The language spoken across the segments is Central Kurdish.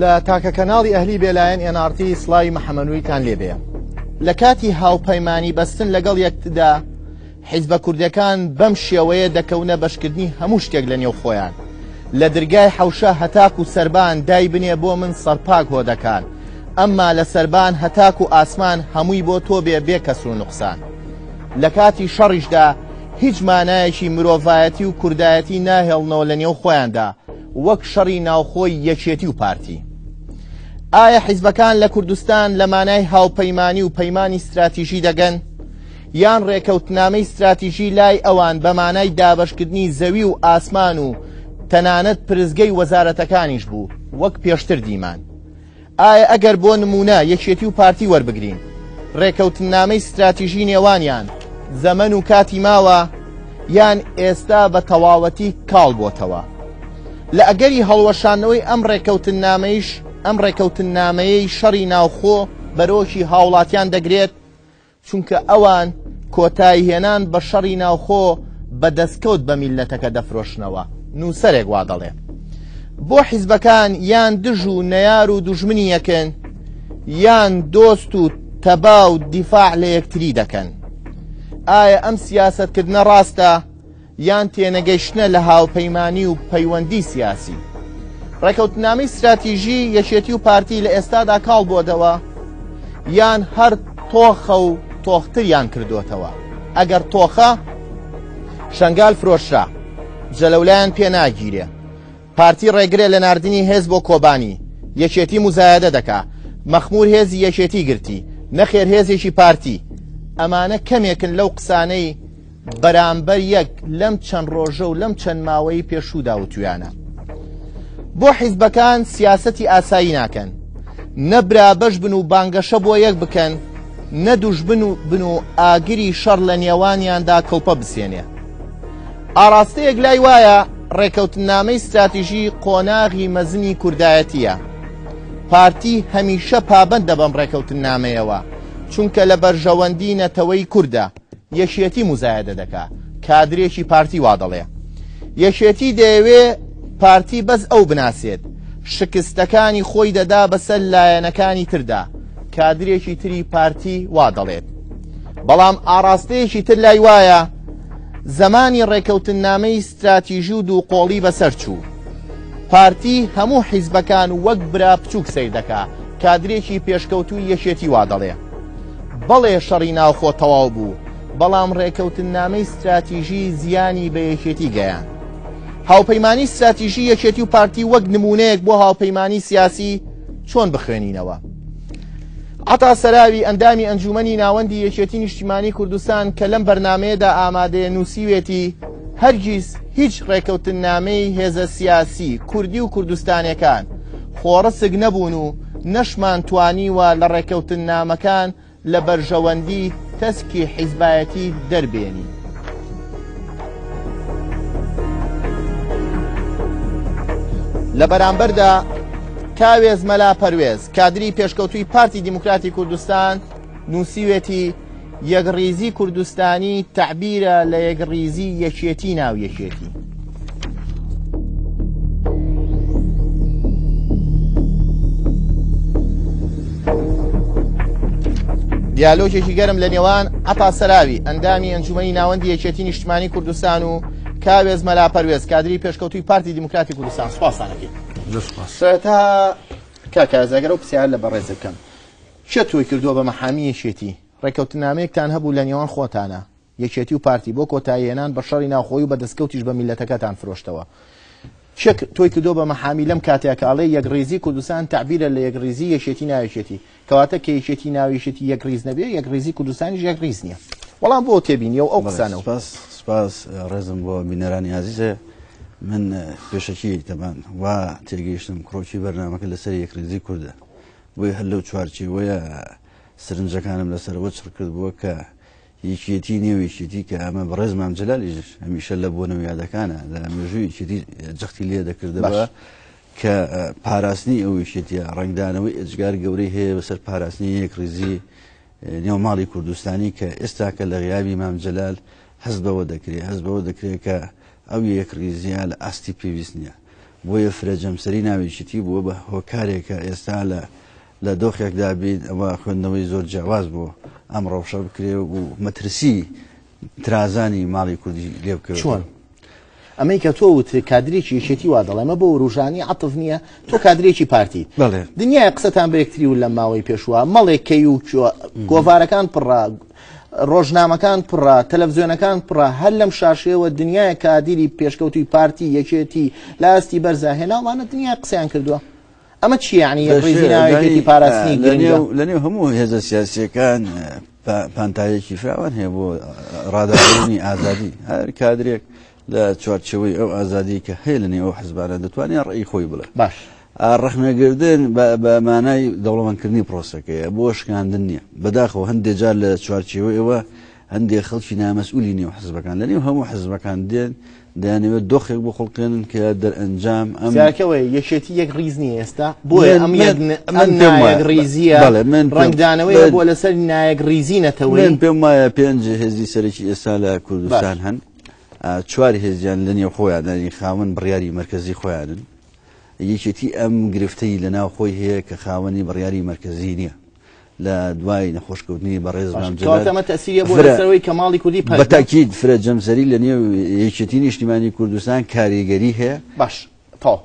لە تاکە کەناڵی ئەهلی بێلایەن NRT سڵاوی محەمەنوویتان لێبێ. لە کاتی هاوپەیمانی بەستن لەگەڵ یەکتدا حیزبە کوردەکان بەم شێوەیە دەکەونە بەشکردنی هەموو شتێک لە نێو خۆیان. لە درگای حەوشە هەتاکو سەربان دایبنێ بۆ من سەرپاک هۆدەکان ئەمما لە سەربان هەتاکو ئاسمان هەمووی بۆ تۆ بێ بێ کەسر و نوقسان. لە کاتی شەڕیشدا هیچ مانایەکی مرۆڤایەتی و کوردایەتی ناهێڵنەوە لە نێو خۆیاندا وەک شەڕی ناوخۆی یەکێتی و پارتی. ئایا حیزبەکان لە کوردستان لە مانای هاوپەیمانی و پەیمانی ستراتیژی دەگەن؟ یان ڕێکەوتنامەی ستراتیژی لای ئەوان بە مانای دابەشکردنی زەوی و ئاسمان و تەنانەت پرسگەی وەزارەتەکانیش بوو وەک پێشتر دیمان؟ ئایا ئەگەر بۆ نموونە یەکێتی و پارتی وەربگرین، ڕێکەوتننامەی ستراتیژی نێوانیان زەمەن و کاتی ماوە یان ئێستا بە تەواوەتی کاڵ بۆتەوە؟ لە ئەگەری هەڵوەشاندنەوەی ئەم ڕێکەوتننامەیش ئەم ڕێکەوتننامەیەی شەڕی ناوخۆ بەرۆکی هاوڵاتیان دەگرێت، چونکە ئەوان کۆتاییهێنان بە شەڕی ناوخۆ بە دەستکەوت بە میللەتەکە دەفرۆشنەوە، نووسەرێک وا دەڵێ. بۆ حیزبەکان یان دژ و نەیار و دوژمنی یەکن، یان دۆست و تەبا و دیفاع لە یەکتری دەکەن. ئایا ئەم سیاسەتکردنە ڕاستە؟ یان تێنەگەیشتنە لە هاوپەیمانی و پەیوەندی سیاسی. ڕێکەوتنامەی ستراتیژی یەکێتی و پارتی لە ئێستادا کاڵ بۆتەوە یان هەر تۆخە و تۆختریان کردوتەوە. ئەگەر تۆخە، شەنگال فرۆشرا، جەلەولایان پێ ناگیرێ. پارتی ڕێگرە لە ناردنی هێز بۆ کۆبانی، یەکێتی موزایەدە دەکا، مەخمور هێزی یەکێتی گرتی، نەخێر هێزێکی پارتی. ئەمانە کەمێکن لەو قسانەی بەرامبەر یەک لەم چەند ڕۆژە و لەم چەند ماوەی پێشوودا وتویانە. بۆ حیزبەکان سیاسەتی ئاسایی ناکەن، نە برابەش بن و بانگەشە بۆ یەک بکەن، نە دوژمن بن و ئاگری شەڕ لە نێوانیاندا کڵپە بسێنێ. ئاڕاستەیەک لای وایە ڕێکەوتننامەی ستراتیژی قۆناغی مەزنی کوردایەتییە. پارتی هەمیشە پابەندە بەم ڕێکەوتننامەیەوە، چونکە لە بەرژەوەندی نەتەوەی کوردە. یەکێتی موزایەدە دەکا، کادرێکی پارتی وا دەڵێ. یەکێتی دەیەوێ پارتی بەس ئەو بناسێت، شکستەکانی خۆی دەدا بەسەر لایەنەکانی تردا، کادرێکی تری پارتی وا دەڵێت. بەڵام ئاڕاستەیەکی تر لای وایە زەمانی ڕێکەوتننامەی ستراتیژی و دووقۆڵی بەسەر چوو. پارتی هەموو حیزبەکان وەک برا بچووک سەیر دەکا، کادرێکی پێشکەوتووی یەکێتی وا دەڵێ. بەڵێ شەڕی ناوخۆ تەواو بوو، بەڵام ڕێکەوتننامەی ستراتیژی زیانی بە یەکێتی گەیاند. هاوپەیمانی ستراتیژی یەکێتی و پارتی وەک نموونەیەک بۆ هاوپەیمانی سیاسی چۆن بخوێنینەوە؟ عەتا سەراوی ئەندامی ئەنجومەنی ناوەندی یەکێتی نیشتیمانی کوردستان کە لەم بەرنامەیەدا ئامادەیە نووسیوێتی هەرگیز هیچ ڕێکەوتننامەی هێزە سیاسی کوردی و کوردستانەکان خۆڕسک نەبوون و نەشمان توانیوە لە ڕێکەوتننامەکان لە بەرژەوەندی تەسکی حیزبایەتی دەربێنین. لە بەرامبەردا کاوێز مەلا پەروێز کادری پێشکەوتووی پارتی دیموکراتی کوردستان نووسیوێتی یەکڕیزی کوردستانی تەعبیرە لە یەکڕیزی یەکێتی ناو یەکێتی. دیالۆگێکی گەرم لە نێوان عەتا سەراوی ئەندامی ئەنجومەنی ناوەندی یەکێتی نیشتمانی کوردستان و کاوێز مەلا پەروێز کادری پێشکەوتوی پارتی دیموکراتی کوردستان سوپاسانەکەی سەرەتا کاکە ئەگەر ئەو پرسیار لە بەڕێز بکەم چێ تۆی کردووە بە مەحامی یەکێتی ڕێککەوتنامەیەکتان هەبوو لە نێوان خۆتانە یەکێتی و پارتی بۆ کۆتاییهێنان بە شەڕی ناوخۆیی و بە دەستکەوتیش بە میللەتەکەتان فرۆشتەوە. کێ تۆی کردووە بە مەحامی لەم کاتەیا کە ئەڵێی یەکڕیزی کوردستان تەعبیرە لە یەکڕیزی یەکێتی ناویەکێتی کەواتە کە یەکێتی ناویەکێتی یەکڕیز نەبێ یەکڕیزی کوردستانیش یەکڕیز نییە. وەڵام بۆ تێبینیە و ئەو قسانە و. سپاس سپاس ڕێزم بۆ بینەرانی ئازیزە من پێشەکی تەبان وا تێگەیشتم کڕۆکی بەرنامەکە لەسەر یەکڕیزی کوردە بۆیە هەر لەو چوارچێوەیە سرنجەکانم لەسەرەوە چڕ کردبووە کە یەکێتی نێو یەکێتی کە ئەمە بەڕێز مام جەلالیش هەمیشە لە بۆنە و یادەکانە لە مێژووی یەکێتی جەختی لێ دەکردەوە کە پاراستنی ئەو یەکێتیە ڕەنگدانەوەی ئێجگار گەورەی هەیە بەسەر پاراستنی یەکڕیزی نێو ماڵی کوردستانی کە ئێستاکە لە غیابی مام جەلال هەست بەوە دەکرێت هەست بەوە دەکرێت کە ئەو یەکڕیزیە لە ئاستی پێویست نییە. بۆیە فرە جەمسەری ناو یەکێتی بووە بە هۆکارێک کە ئێستا لە لە دۆخێکدا بین ئەوە خوێندنەوەی زۆر جیاواز بۆ ئەم ڕەوشە بکرێ و مەترسی ترازانی ماڵی کوردی لێ بکەوێت. چۆن؟ ئەمەی کە تۆ وت کادرێکی یەکێتی وا دەڵێ ئەمە بۆ وروژانی عەتف نییە تۆ کادرێکی پارتیت بەڵێ. دنیای قسەتان بە یەکتری و لەم ماوەی پێشوە مەڵێ کەی و کوێ گۆڤارەکان پڕە ڕۆژنامەکان پڕە تەلەڤزیۆنەکان پڕە هەر لەم شاشەیەوە دنیای کادیری پێشکەوتوی پارتی یەکێتی لە ئاستی بەرزا هێناومانە دنیای قسەیان کردووە ئەمە چیە یعنی یەکڕیزی ناو یەکێتی پاراستنی گرنگە؟ لەنێو هەموو هێزە سیاسیەکان پانتایەکی فراوان هەیە بۆ ڕادەکردنی ئازادی هەر کادرێک لە چوارچێوەی ئەو ئازادی کە هەیە لە نێو ئەو حزبانە دەتوانێت ڕێی خۆی بڵێ باش ڕەخنەگردن بە مانای دەوڵەمەندکردنی پرۆسەکەیە بۆ شکاندن نییە بەداخەوە هەندێک جار لە چوارچێوەی ئەوە هەندێک خەڵکی نامەسئولی نێو حزبەکان لە نێو هەموو حزبەکان دێن دەیانەوێت دۆخێک بخوڵقێنن کە دەرئەنجام ئەم پرسیارەکە ئەوەیە یەکێتی یەک ڕیز نییە ئێستا بۆیە ئەم یەک ئەم نایەک ڕیزییە بەڵێ من پێم ڕەنگدانەوەی هەبووە لەسەر نایەک ڕیزی نەتەوەیی. من پێم وایە پێنج هێزی سەرەکی ئێستا لە کوردستان باش. هەن چوار هێزیان لە نێو خۆیان یانی خاوەن بڕیاری مەرکەزی خۆیانن یەکێتی ئەم گرفتەی لە ناو خۆی هەیە کە خاوەنی بڕیاری مەرکەزی نییە لە دوای نەخۆشکەوتنی بەڕێز مام جەلال کەواتە ئەمە تەئسیریە بۆ لەسەر ئەوەی کە ماڵی کوردی پەرت بە تاکید فرە جەمسەری لە نێو یەکێتی نیشتیمانی کوردستان کاریگەری هەیە. باش تەواو.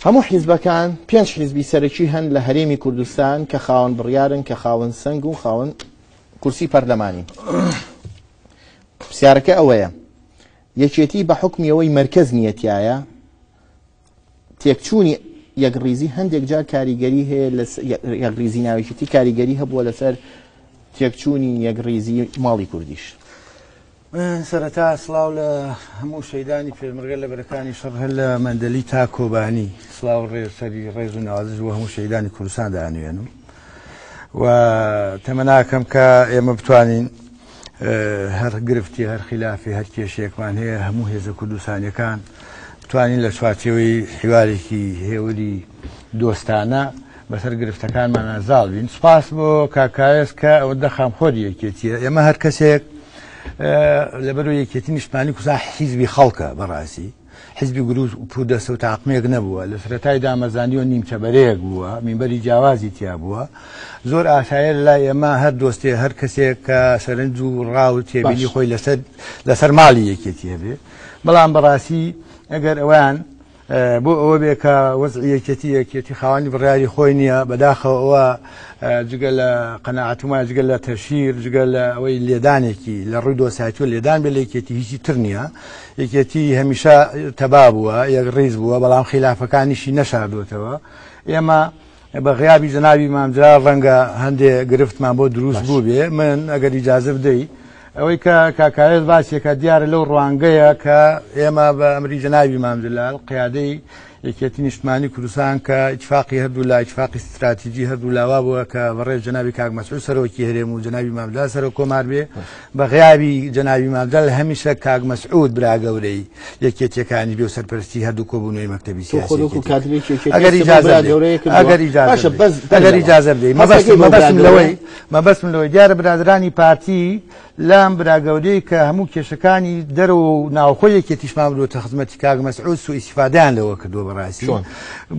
هەموو حیزبەکان پێنج حیزبی سەرەکی هەن لە هەرێمی کوردستان کە خاوەن بڕیارن کە خاوەن سەنگ و خاوەن کورسی پەرلەمانین. پرسیارەکە ئەوەیە یەکێتی بە حوکمی ئەوەی مەرکەز نییە تیایە تێکچوونی یەکڕیزی هەندێک جار کاریگەری هەیە لە یەکڕیزی ناوێکیتی کاریگەری هەبووە لەسەر تێکچوونی یەکڕیزی ماڵی کوردیش. من سەرەتا سڵاو لە هەموو شەیدانی پێشمەرگە لە بەرەکانی شەڕ هەر لە مەندەلی تا کۆبانی سڵاو ڕێز سەری ڕێز و نەوازش بۆ هەموو شەیدانی کوردستان دانوێنم و تەمەناکەم کە ئێمە بتوانین هەر گرفتی هەر خیلافی هەر کێشەیەکمان هەیە هەموو هێزە کوردستانیەکان بتوانین لە چوارچێوەی حیوارێکی هێوری دۆستانە بەسەر گرفتەکانمانە زاڵ بین سپاس بۆ کاکایەس کە ئەوەندە خامخۆری یەکێتیە ئێمە هەر کەسێک لەبەرو یەکێتی نیشتمانی کوردستان حیزبی خەڵکە بەڕاستی حیزبی گروپ و دەستە و تاقمێک نەبووە، لە سەرەتای دامەزراندنیەوە نیمچە بەرەیەک بووە، مینبەری جیاوازی تیا بووە. زۆر ئاسایە لە لای ئێمە هەر دۆستێ، هەر کەسێک کە سەرنج و ڕا و تێبینی باش. خۆی لەسەر لەسەر ماڵی یەکێتی هەبێ. بەڵام بەڕاستی ئەگەر ئەویان بۆ ئەوە بێ کە وەزعی یەکێتی یەکێتی خاوەنی بڕیاری خۆی نییە، بەداخەوە ئەوە جگە لە قەناعەتم وایە جگە لە تەشهیر، جگە لە ئەوەی لێدانێکی لە ڕووی دۆستایەتیەوە لێدان بێ لە یەکێتی هیچی تر نییە. یەکێتی هەمیشە تەبا بووە، یەکڕیز بووە، بەڵام خیلافەکانیشی نەشاردووەتەوە. ئێمە بە غیابی جەنابی مام جەلال ڕەنگە هەندێ گرفتمان بۆ دروست بووبێ. من ئەگەر ئیجازە بدەی ئەوەی کە کاک کاوێس باسیەکە دیارە لەو ڕوانگەیە کە ئێمە بە ئەمری جەنابی مام جەلال قیادەی یەکێتی نیشتمانی کوردستان کە ئیتفاقی هەردوو لا ئیتفاقی ستراتیجی هەردوو لا وا بووە کە بەڕێز جەنابی کاک مەسعود سەرۆکی هەرێم و جەنابی مام جەلال سەرۆک کۆمار بێ بە غیابی جەنابی مام جەلال هەمیشە کاک مەسعود برا گەورەی یەکێتیەکانی بێ و سەرپەرستی هەردوو کۆبوونەوەی مەکتەبی تۆ خۆت وەکو سیاسی کادرێکی یەکێتی ئەگەر ئێستا بۆ ئیجازە برا بدەی گەورەیە کردووە ئەگەر ئیجازە باشە بدەی بەس ئەگەر دەرەوە ئیجازە بدەی هەستەکەی مەبەستم بۆ برا مەبەستم گەورەیە لەوەی مەبەستم لەوەی دیارە برادەرانی پارتی لام برا گەورەی کە هەموو کێشەکانی دەرەوە و ناوخۆی یەکێتیشمان بردووەتە خزمەتی کاک مەسعود سوء ئیستیفادەیان لەوە کردووە بەڕاستی چۆن؟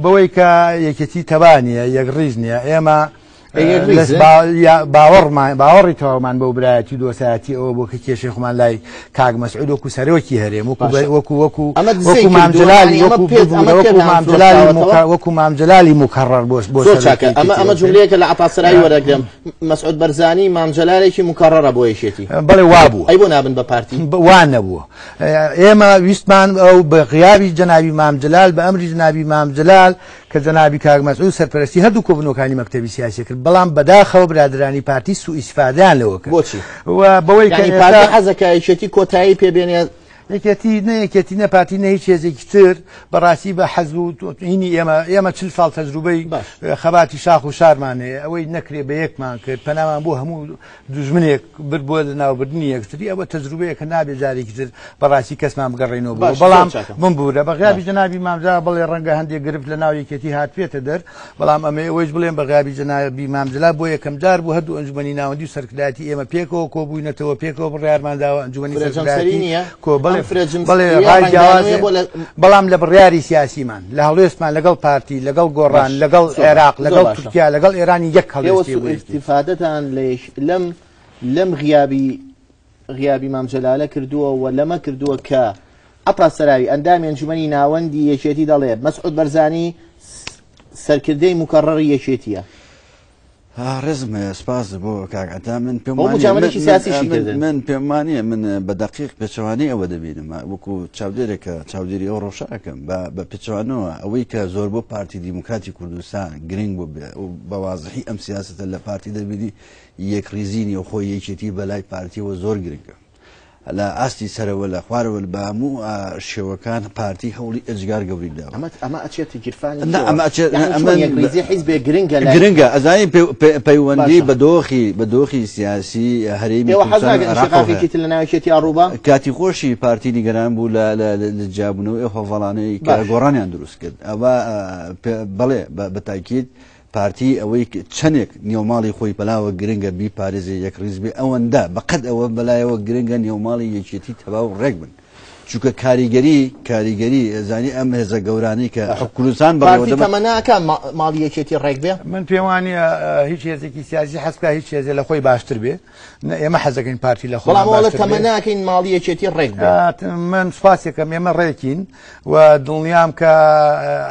بەوەی کە یەکێتی تەبا نییە یەکڕیز نییە ئێمە ئەی یەکڕیزن؟ باوەڕمان باوەڕی تەواومان بەو برایەتی و دۆستایەتی ئەوە بوو کە کێشەی خۆمان لای کاک مەسعود وەکو سەرۆکی هەرێم وەکو باشە. وەکو وەکو ئەمە دزەی وەکو مام کردووە، جەلالی یعنی ئەمە وەکو پێت- ئەمە ببوورە وەکو پێتان مام جەلالی فرۆشراوەتەوە؟ وەکو مام جەلالی موکەڕەر بۆ زۆر سەرۆکی چاکە. یەکێتی ئەمە ئەوە. جوملەیەکە لە عەتا سەرایی وەرەگرم. مەسعود بەرزانی مام جەلالێکی موکەڕەرە بۆ یەکێتی. بەڵێ وا بووە. ئەی بۆ نابن بە پارتی؟ وا نەبووە. ئێمە ویستمان ئەو بە غیابی جەنابی مام جەلال بە ئەمری جەنابی مام جەلال کە جەنابی کاک مەسعود سەرپەرستی هەردوو کۆبوونەوەکانی مەکتەبی سیاسی کرد، بەڵام بەداخەوە برادەرانی پارتی سوئیستیفادەیان لەوە کرد. بۆچی؟ و بەوەی کە یعنی ئێستا پارتی حەزەکا یەکێتی کۆتایی پێ بێنێ؟ یەکێتی نە یەکێتی نە پارتی نە هیچ هێزێکی تر بەڕاستی بە حەز و هینی ئێمە، ئێمە 40 ساڵ تەجروبەی باش. خەباتی شاخ و شارمان هەیە، ئەوەی نەکرێ بە یەکمان کرد، پەنامان بۆ هەموو دوژمنێک برد بۆ لەناوبردنی یەکتری، ئەوە تەجروبەیەکە نابێ جارێکی تر بەڕاستی کەسمان بگەڕێنەوە بۆ. باش، بەڵام زۆر چاکە. بمبوورە بە غیابی باش. جەنابی مام جەلال بەڵێ ڕەنگە هەندێک گرفت لە ناو یەکێتی هاتبێتە دەر، بەڵام ئەمە ئەوەیش بڵێم بە غیابی جەنابی مام جەلال بۆ یەکەم جار بوو هەردوو ئەنجومەنی ناوەندی و سەرکردایەتی ئێمە پێکەوە کۆبووینەتەوە، پێکەوە بڕیارمان داوە ئەنجومەنی فرە جەمسەری سەرکردایەتی نییە؟ کۆ، بەڵێ. بەڵێ بەڵێ ڕای جیاواز بەڵام لە بڕیاری سیاسیمان لە هەڵوێستمان لەگەڵ پارتی لەگەڵ گۆڕان لەگەڵ عێراق لەگەڵ تورکیا لەگەڵ ئێرانی یەک هەڵوێستی ئیستیفادەتان لەم لەم غیابی غیابی مام جەلالە کردووە و لەمە کردووە کە عەتا سەراوی ئەندامی ئەنجومەنی ناوەندی یەکێتی دەڵێ مەسعود بەرزانی سەرکردەی مکەڕەری یەکێتیە. ڕێزم هەیە سپاس بۆ کاک عەتا من پێم بۆ مجاملەکی سیاسیشی کردن. من پێم وانییە من بە دەقیق پێچەوانەی ئەوە دەبینم وەکو چاودێرێکە چاودێری ئەو ڕەوشە ئەکەم بە بە پێچەوانەوە ئەوەی کە زۆر بۆ پارتی دیموکراتی کوردستان گرنگ بوو بێ و بە وازحی ئەم سیاسەتە لە پارتی دەبینی یەکڕیزی نێوخۆی یەکێتی بەلای پارتیەوە زۆر گرنگە لە ئاستی سەرەوە لە خوارەوە بە هەموو شێوەکان پارتی هەوڵی ئێجگار گەوری داوە. ئەمە ئەمە ئەچێتە گیرفانی نا ئەمە ئەچێت یعنی ئەمە چۆن یەکڕیزی حیزبێک گرنگە لای گرنگە ئەزانی پەیوەندی باشە. بە دۆخی بە دۆخی سیاسی هەرێمی ئێوە حەز کوردستان و ناکەن عێراقەوە ئینشقاقێکی هەیە. تر لە ناو یەکێتیا ڕووبا؟ کاتی خۆشی پارتی نیگەران بوو لە لە لە جیابوونەوەی ئەو هەڤاڵانەی کە باش. گۆڕانیان دروست کرد ئەوە بەڵێ بە تاکید پارتی ئەوەی چەنێک نێوماڵی خۆی بەلاوە گرنگە بیپارێزێ یەکڕیز بێ ئەوەندە بەقەد ئەوە بەلایەوە گرنگە نێوماڵی یەکێتی تەواو ڕێک بن چونکە کاریگەری کاریگەری زانی ئەم هێزە گەورانەی کە کوردستان بەڕێوە پارتی دەبەن تەمەناکە ماڵی یەکێتی ڕێک بێ؟ من پێم وانییە هیچ هێزێکی سیاسی حەز بکا هیچ هێزێ لە خۆی باشتر بێ نە ئێمە حەز دەکەین پارتی لە خۆمان بەڵام ئەوە باشتر بێ. تەمەناکەین ماڵی یەکێتی ڕێک بێ. من سوپاسێکم ئێمە ڕێکین و دڵنیام کە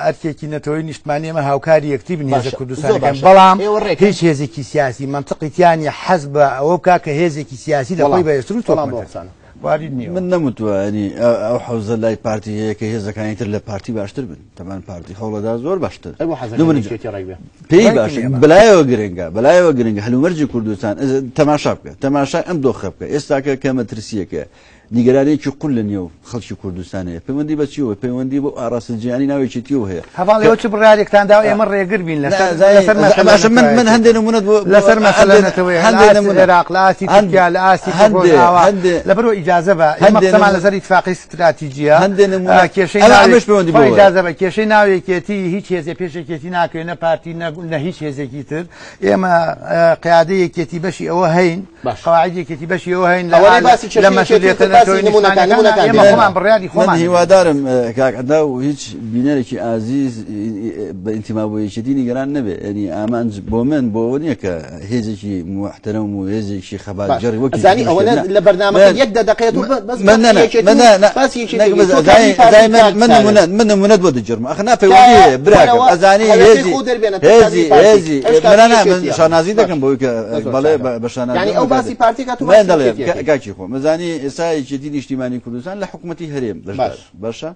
ئەرکێکی نەتەوەی نیشتمانی ئێمە هاوکاری یەکتری بن هێزە باشە، زۆر کوردستانەکان باشە. بەڵام ئێوە ڕێکن. هیچ هێزێکی سیاسی مەنتقی تیا نییە حەز بە ئەوە بکا کە هێزێکی سیاسی لە خۆی وەڵام. بەهێزتر و وەڵام بۆ تۆکمەتر. قسانە. وارد نییە. من نەموتووە ینی ئەو حەوزە لای پارتی هەیە کە هێزەکانی تر لە پارتی باشتر بن تەمان پارتی هەوڵەدا زۆر باشتر ئەی بۆ حەزەکەن نمونە یەکێتی ڕێک بێ؟ پێی ڕێک باشە نییە. بەلایەوە گرنگە بەلایەوە گرنگە هەلومەرجی کوردستان تەماشا بکە تەماشای ئەم دۆخە بکە ئێستاکە کە مەترسیەکە نیگەرانیەکی قول لە نێو خەڵکی کوردستان هەیە پەیوەندی بە چیەوە پەیوەندی بۆ ئاراستە جیهانی ناو یەکێتیەوە هەیە هەڤاڵ ئێوە چ بڕیارێکتان داوە ئێمە ڕێگر بین لەسەر لەسەر مەسەلە باشە من من نەتەوایەتی. هەندێ نمونەت بۆ لەسەر مەسەلە هەندێ نەتەوەیە لە هەندێ ئاستی نمونە عێراق لە ئاستی تورکیا لە ئاستی هەندێ ڕۆژئاوا هەندێ لەبەرەوە ئیجازە بە ئێمە هەندێ قسەمان نمونە لەسەر ئیتفاقی ستراتیجیە هەندێ نمونە کێشەی ئەمە ناو ئەمەش پەیوەندی خوا بەوەیە. ئیجازە بە کێشەی ناو یەکێتی هیچ هێزێ پێش یەکێتی ناکەوێ نە پارتی نە هیچ هێزێکی تر ئێمە قیادەی یەکێتی بەشی ئەوە هەین باش. قەواعد یەکێتی بەشی ئەوە هەین ئەوەی باسی لە کێشەی یەکێتی مەسئولیەتە کرد، باسی نەتەوەی نمونەکان، نیشتمانیەکان نمونەکان ئێمە دێنەوە. خۆمان بڕیاری من خۆمان دەدەین. هیوادارم کاک عەتا و هیچ بینەرێکی ئازیز بە ئینتیما بۆ یەکێتی نیگەران نەبێ یعنی ئامانج بۆ من بۆ ئەوە نییە کە هێزێکی موحتەرەم و هێزێکی خەباتگێڕی وەک ئەزانی یەکێتی ئەوە بشکێنە. لە بەرنامەکە من- یەک دە دەقەیە و بەس من باسی نە نە یەکێتی من و نە نە باسی یەکێتی نەک بەس تۆ ئەزانی کاتی پارتی ئەزانی من کاک من سالم. نمونە من نمونەت بۆ دەگێڕم ئەخ نا پەیوەندی هەیە براکەم وەرەوە ئەزانی هەوێسەی هێزی خۆ دەربێنە تۆ هێزی کادری پارتی. هێزی ئەوش من کادری نا من یەکێتیە. شانازی دەکەم باش. بەوەی کە زۆر بەڵێ چاکە. بە شانازی یعنی ئەو باسی پارتی کات و من باسی دەڵێم یەکێتیەکەی. کاکی خۆم ئەزانی ئێستا یەکێتی نیشتیمانی کوردستان لە حکوومەتی هەرێم بەشدار باش. باشە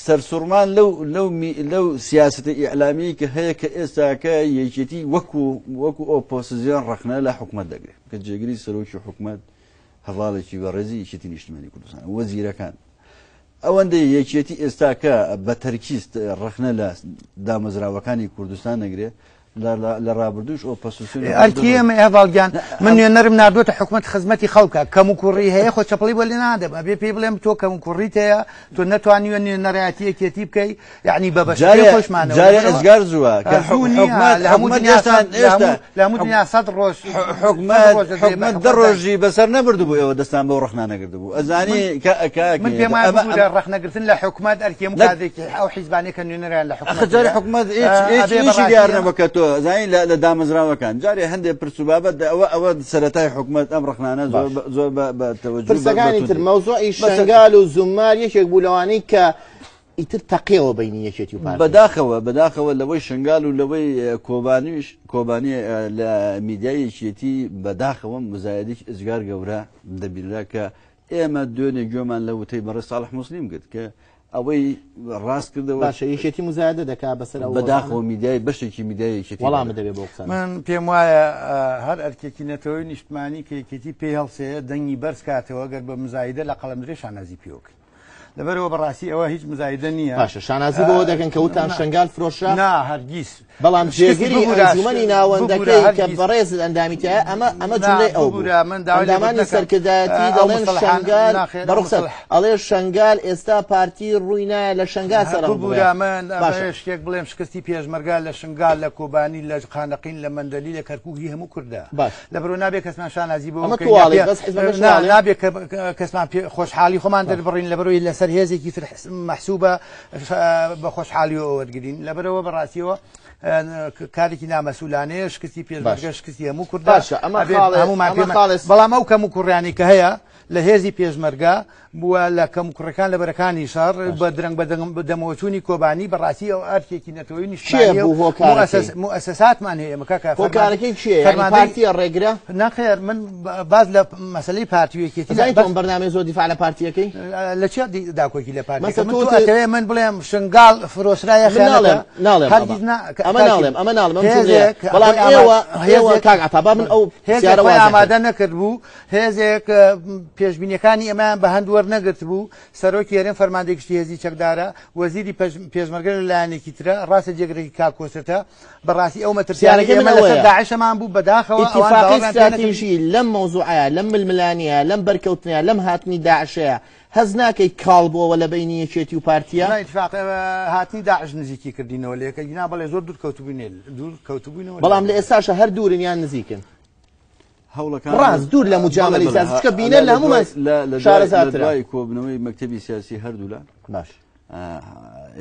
سەرسوڕمان لەو لەو لەو سیاسەتە ئیعلامی کە هەیە کە ئێستاکە یەکێتی وەکو وەکو ئۆپۆسیزیۆن ڕەخنە لە حکوومەت دەگرێت کە جێگری سەرۆکی حکوومەت هەڤاڵێکی بەڕێزی یەکێتی نیشتیمانی کوردستان وەزیرەکان ئەوەندەی یەکێتی ئێستاکە بە تەرکیز ڕەخنە لە دامەزراوەکانی کوردستان نەگرێ لە ڕابردووش ئۆپۆسیسیۆن ئەرکی ئێمە هەڤاڵ گیان من نوێنەرم ناردووەتە حکومەت خزمەتی خەڵکە کەم و کوڕی هەیە خۆ چەپڵی بۆ لێ نادەم ئەبێ پێی بڵێم تۆ کەم و کوڕیت هەیە تۆ نەتوانیوە نوێنەرایەتی یەکێتی بکەی یعنی بە بەشەکەی جارێ خۆشمانەوە جارێ ئەزگار زووە کە زوو نییە حکومەت لە هەموو حکومەت دنیا ئێستا سەد- لە ئێستا هەموو- لە هەموو دنیا 100 ڕۆژ حکومەت 100 ڕۆژ دەدرێ بە حکومەت دە حکومەت. ڕۆژی بەسەر نەبردبوو ئێوە دەستان بەو ڕەخنە نەگردبوو ئەزانی کە کە من پێم وایە ئەمە ببوورە ڕەخنەگرتن لە حکومەت ئەرکی هەموو نەک- کادرێکی ئەو حیزبانەی کە نوێنەریان لە ئەخە حکومەت جارێ هەیە. حکومەت هیچ هیچ ئەبێ هیچی بەڕاستی دیار ئەمە- نەبوو کە تۆ ئەزانی لە دامەزراوەکان جارێ هەندێک پرس و بابەت ئەوە ئەوە سەرەتای حکومەت ئەم ڕەخنانە زۆر بە- زۆر بە بە تەوەجوه بە- پرسەکانی بە تر توندی. مەوزوعی بەسە- شەنگال و زومار یەکێک بوو لەوانەی کە ئیتر تەقیەوە بینی یەکێتی و پارتی. بەداخەوە بەداخەوە لەوەی شنگال و لەوەی کۆبانیش کۆبانی لە میدیای یەکێتی بەداخەوە مزایدێکی ئێجگار گەورە دەبینرا کە ئێمە دوێنێ گوێمان لە وتەی بەڕێز ساڵح موسلیم گرت کە ئەوەی ڕاست کردەوە. باشە یەکێتی مزایدە دەکا بەسەر ئەو بەداخەوە میدیای بەشێکی میدیای یەکێتی وەڵام دەدات. دەبێ بۆ قسانە. من پێم وایە هەر ئەرکێکی نەتەوەی نیشتمانی کە یەکێتی پێی هەڵسێ دەنگی بەرز کاتەوە گەر بە مزایدە لە قەڵەمدرێ شانازی پێوەکەین. لەبەرەوە بەڕاستی ئەوە هیچ مزایدە نییە. باشە شانازی بەوە دەکەن کە وتان شەنگال فرۆشرا؟ نا هەرگیز. بەڵام شکستی جێگری ببورە، ئەنجومەنی ببورە، ناوەندەکەی کە هەرگیز. بەڕێزت ئەندامی تیایە ئەمە ئەمە نا، جوملەی ئەو بوو. ببورە، من داوای ئەندامانی لێبوردن ئەکەم. سەرکردایەتی ئەو دەڵێن مستەڵەحانە، شەنگال ناخێر، بە ئەو ڕوخسەت مستەڵەح. ئەڵێ شەنگال ئێستا پارتی ڕووی نایە لە شەنگال سەر هەڵبڕێ. ببورە، من باشە. ئەمەوێ شتێک بڵێم، شکستی پێشمەرگە لە شنگال، لە کۆبانی، لە خانەقین، لە مەندەلی، لە کەرکوک هی هەموو کوردە. باش. لەبەرئەوە نابێ کەسمان شانازی بەوە ئەمە بکەین، تۆ نابێ واڵێی، بەس حیزبەکەش نا، واڵێ؟ نابێ کەسمان پێ خۆشحاڵی خۆمان باش. دەربڕین، لەبەرئەوەی لەسەر هێزێکی تر مەحسوبە بە خۆشحاڵیەوە وەرگرین. لەبەرئەوە بەڕاستیەوە کارێکی نامەسئولانەیە، شکستی پێشمەرگە شکستی هەموو کوردە. باشە، ئەمە ئەبێ خاڵێ، هەموومان ئەمە پێمان خاڵێ بەڵام ئەو کەم و کوڕیانی کە هەیە لە هێزی پێشمەرگە بووە لە کەم و کوڕەکان لە بەرەکانی شەڕ بە درەنگ بە دەمەوەچوونی کۆبانی، بەڕاستی ئەو ئەرکێکی نەتەوەیی کێ نیشتمانییە و بوو هۆکارەکەی؟ موئەسەساتمان هەیە. ئێمە کاکە هۆکارەکەی کێ؟ یعنی فەرماندەی پارتیە ڕێگرە؟ نەخێر، من باز لە مەسەلەی پارتی و یەکێتی ئەزانی بەس تۆم بەرنامەی زۆر دیفاع لە پارتیەکەی؟ لە چێ داکۆکی لە پارتیەکە؟ مەسە من تۆ تۆ تێ- ئەتەوێ من بڵێم شنگال فرۆشرایە من خیانەتە؟ ناڵێم، ناڵێم هەرگیز ئەمە. نا، ئەمە کاکی، ناڵێم، ئەمە ناڵێم، ئەم جملەیە. هێزێک بەڵام خۆی ئامادە- ئێوە هێزێک کاک عەتا، با من ئەو هێزێک پرسیارە خۆی وازح ئامادە کەم. نەکرد بوو، هێزێک پێشبینیەکانی ئێمەیان بە هەند وەرنەگرت بوو. سەرۆکی هەرێم فەرماندەی گشتی هێزی چەکدارە، وەزیری پێشمەرگە لە لایەنێکی ترە، ڕاستە جێگرێکی کاک کۆسرەتە. بەڕاستی ئەو مەترسیانەی پرسیارەکەی من ئێمە لەسەر ئەوەیە. داعشەمان بوو، بەداخەوە ئەوان ئیتیفاقی باوەڕیان پێ نەکرد. ستراتیژی لەم مەوزوعەیە، لەم ململانیە، لەم بەرکەوتنەیە، لەم هاتنی داعشەیە، هەست ناکەی کاڵ بووەوە لە بەینی یەکێتی و پارتیە؟ نا، ئیتفاق، هاتنی داعش نزیکی کردینەوە لە یەکە، نا بەڵێ زۆر دوور کەوتبووینێ، دوور کەوتبووینەوە لە بەڵام لە یەکە. ئێستاشە هەر دوورن یان نزیکن؟ هەوڵەکان ڕاست دوور لە مجاملەی بەڵێ، سیاسی، چونکە بینەر لە هەموومان شارەزاترە. لە دوای کۆبوونەوەی مەکتەبی سیاسی هەردوولا. باش.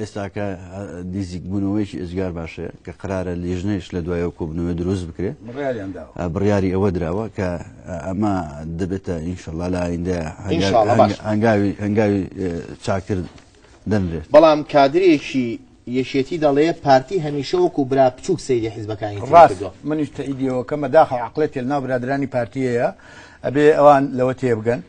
ئێستاکە نزیکبوونەوەیەکی ئێجگار باشەیە کە قرارە لیژنەیش لە دوایەوە کۆبوونەوەی دروست بکرێ. بڕیاریان داوە. بڕیاری ئەوە دراوە کە ئەمە دەبێتە ئینشەڵڵا لە ئایندە ئینشەڵڵا، باش. هەنگاوی چاکتر دەنرێت. بەڵام کادرێکی یەکێتی دەڵێ پارتی هەمیشە وەکو برا بچووک سەیری حیزبەکانی تری ڕاست، کردووە. منیش تەئیدیەوە کەم، بەداخەوە عەقڵێت لەناو برادرانی پارتیەیە، ئەبێ ئەوان لەوە تێبگەن.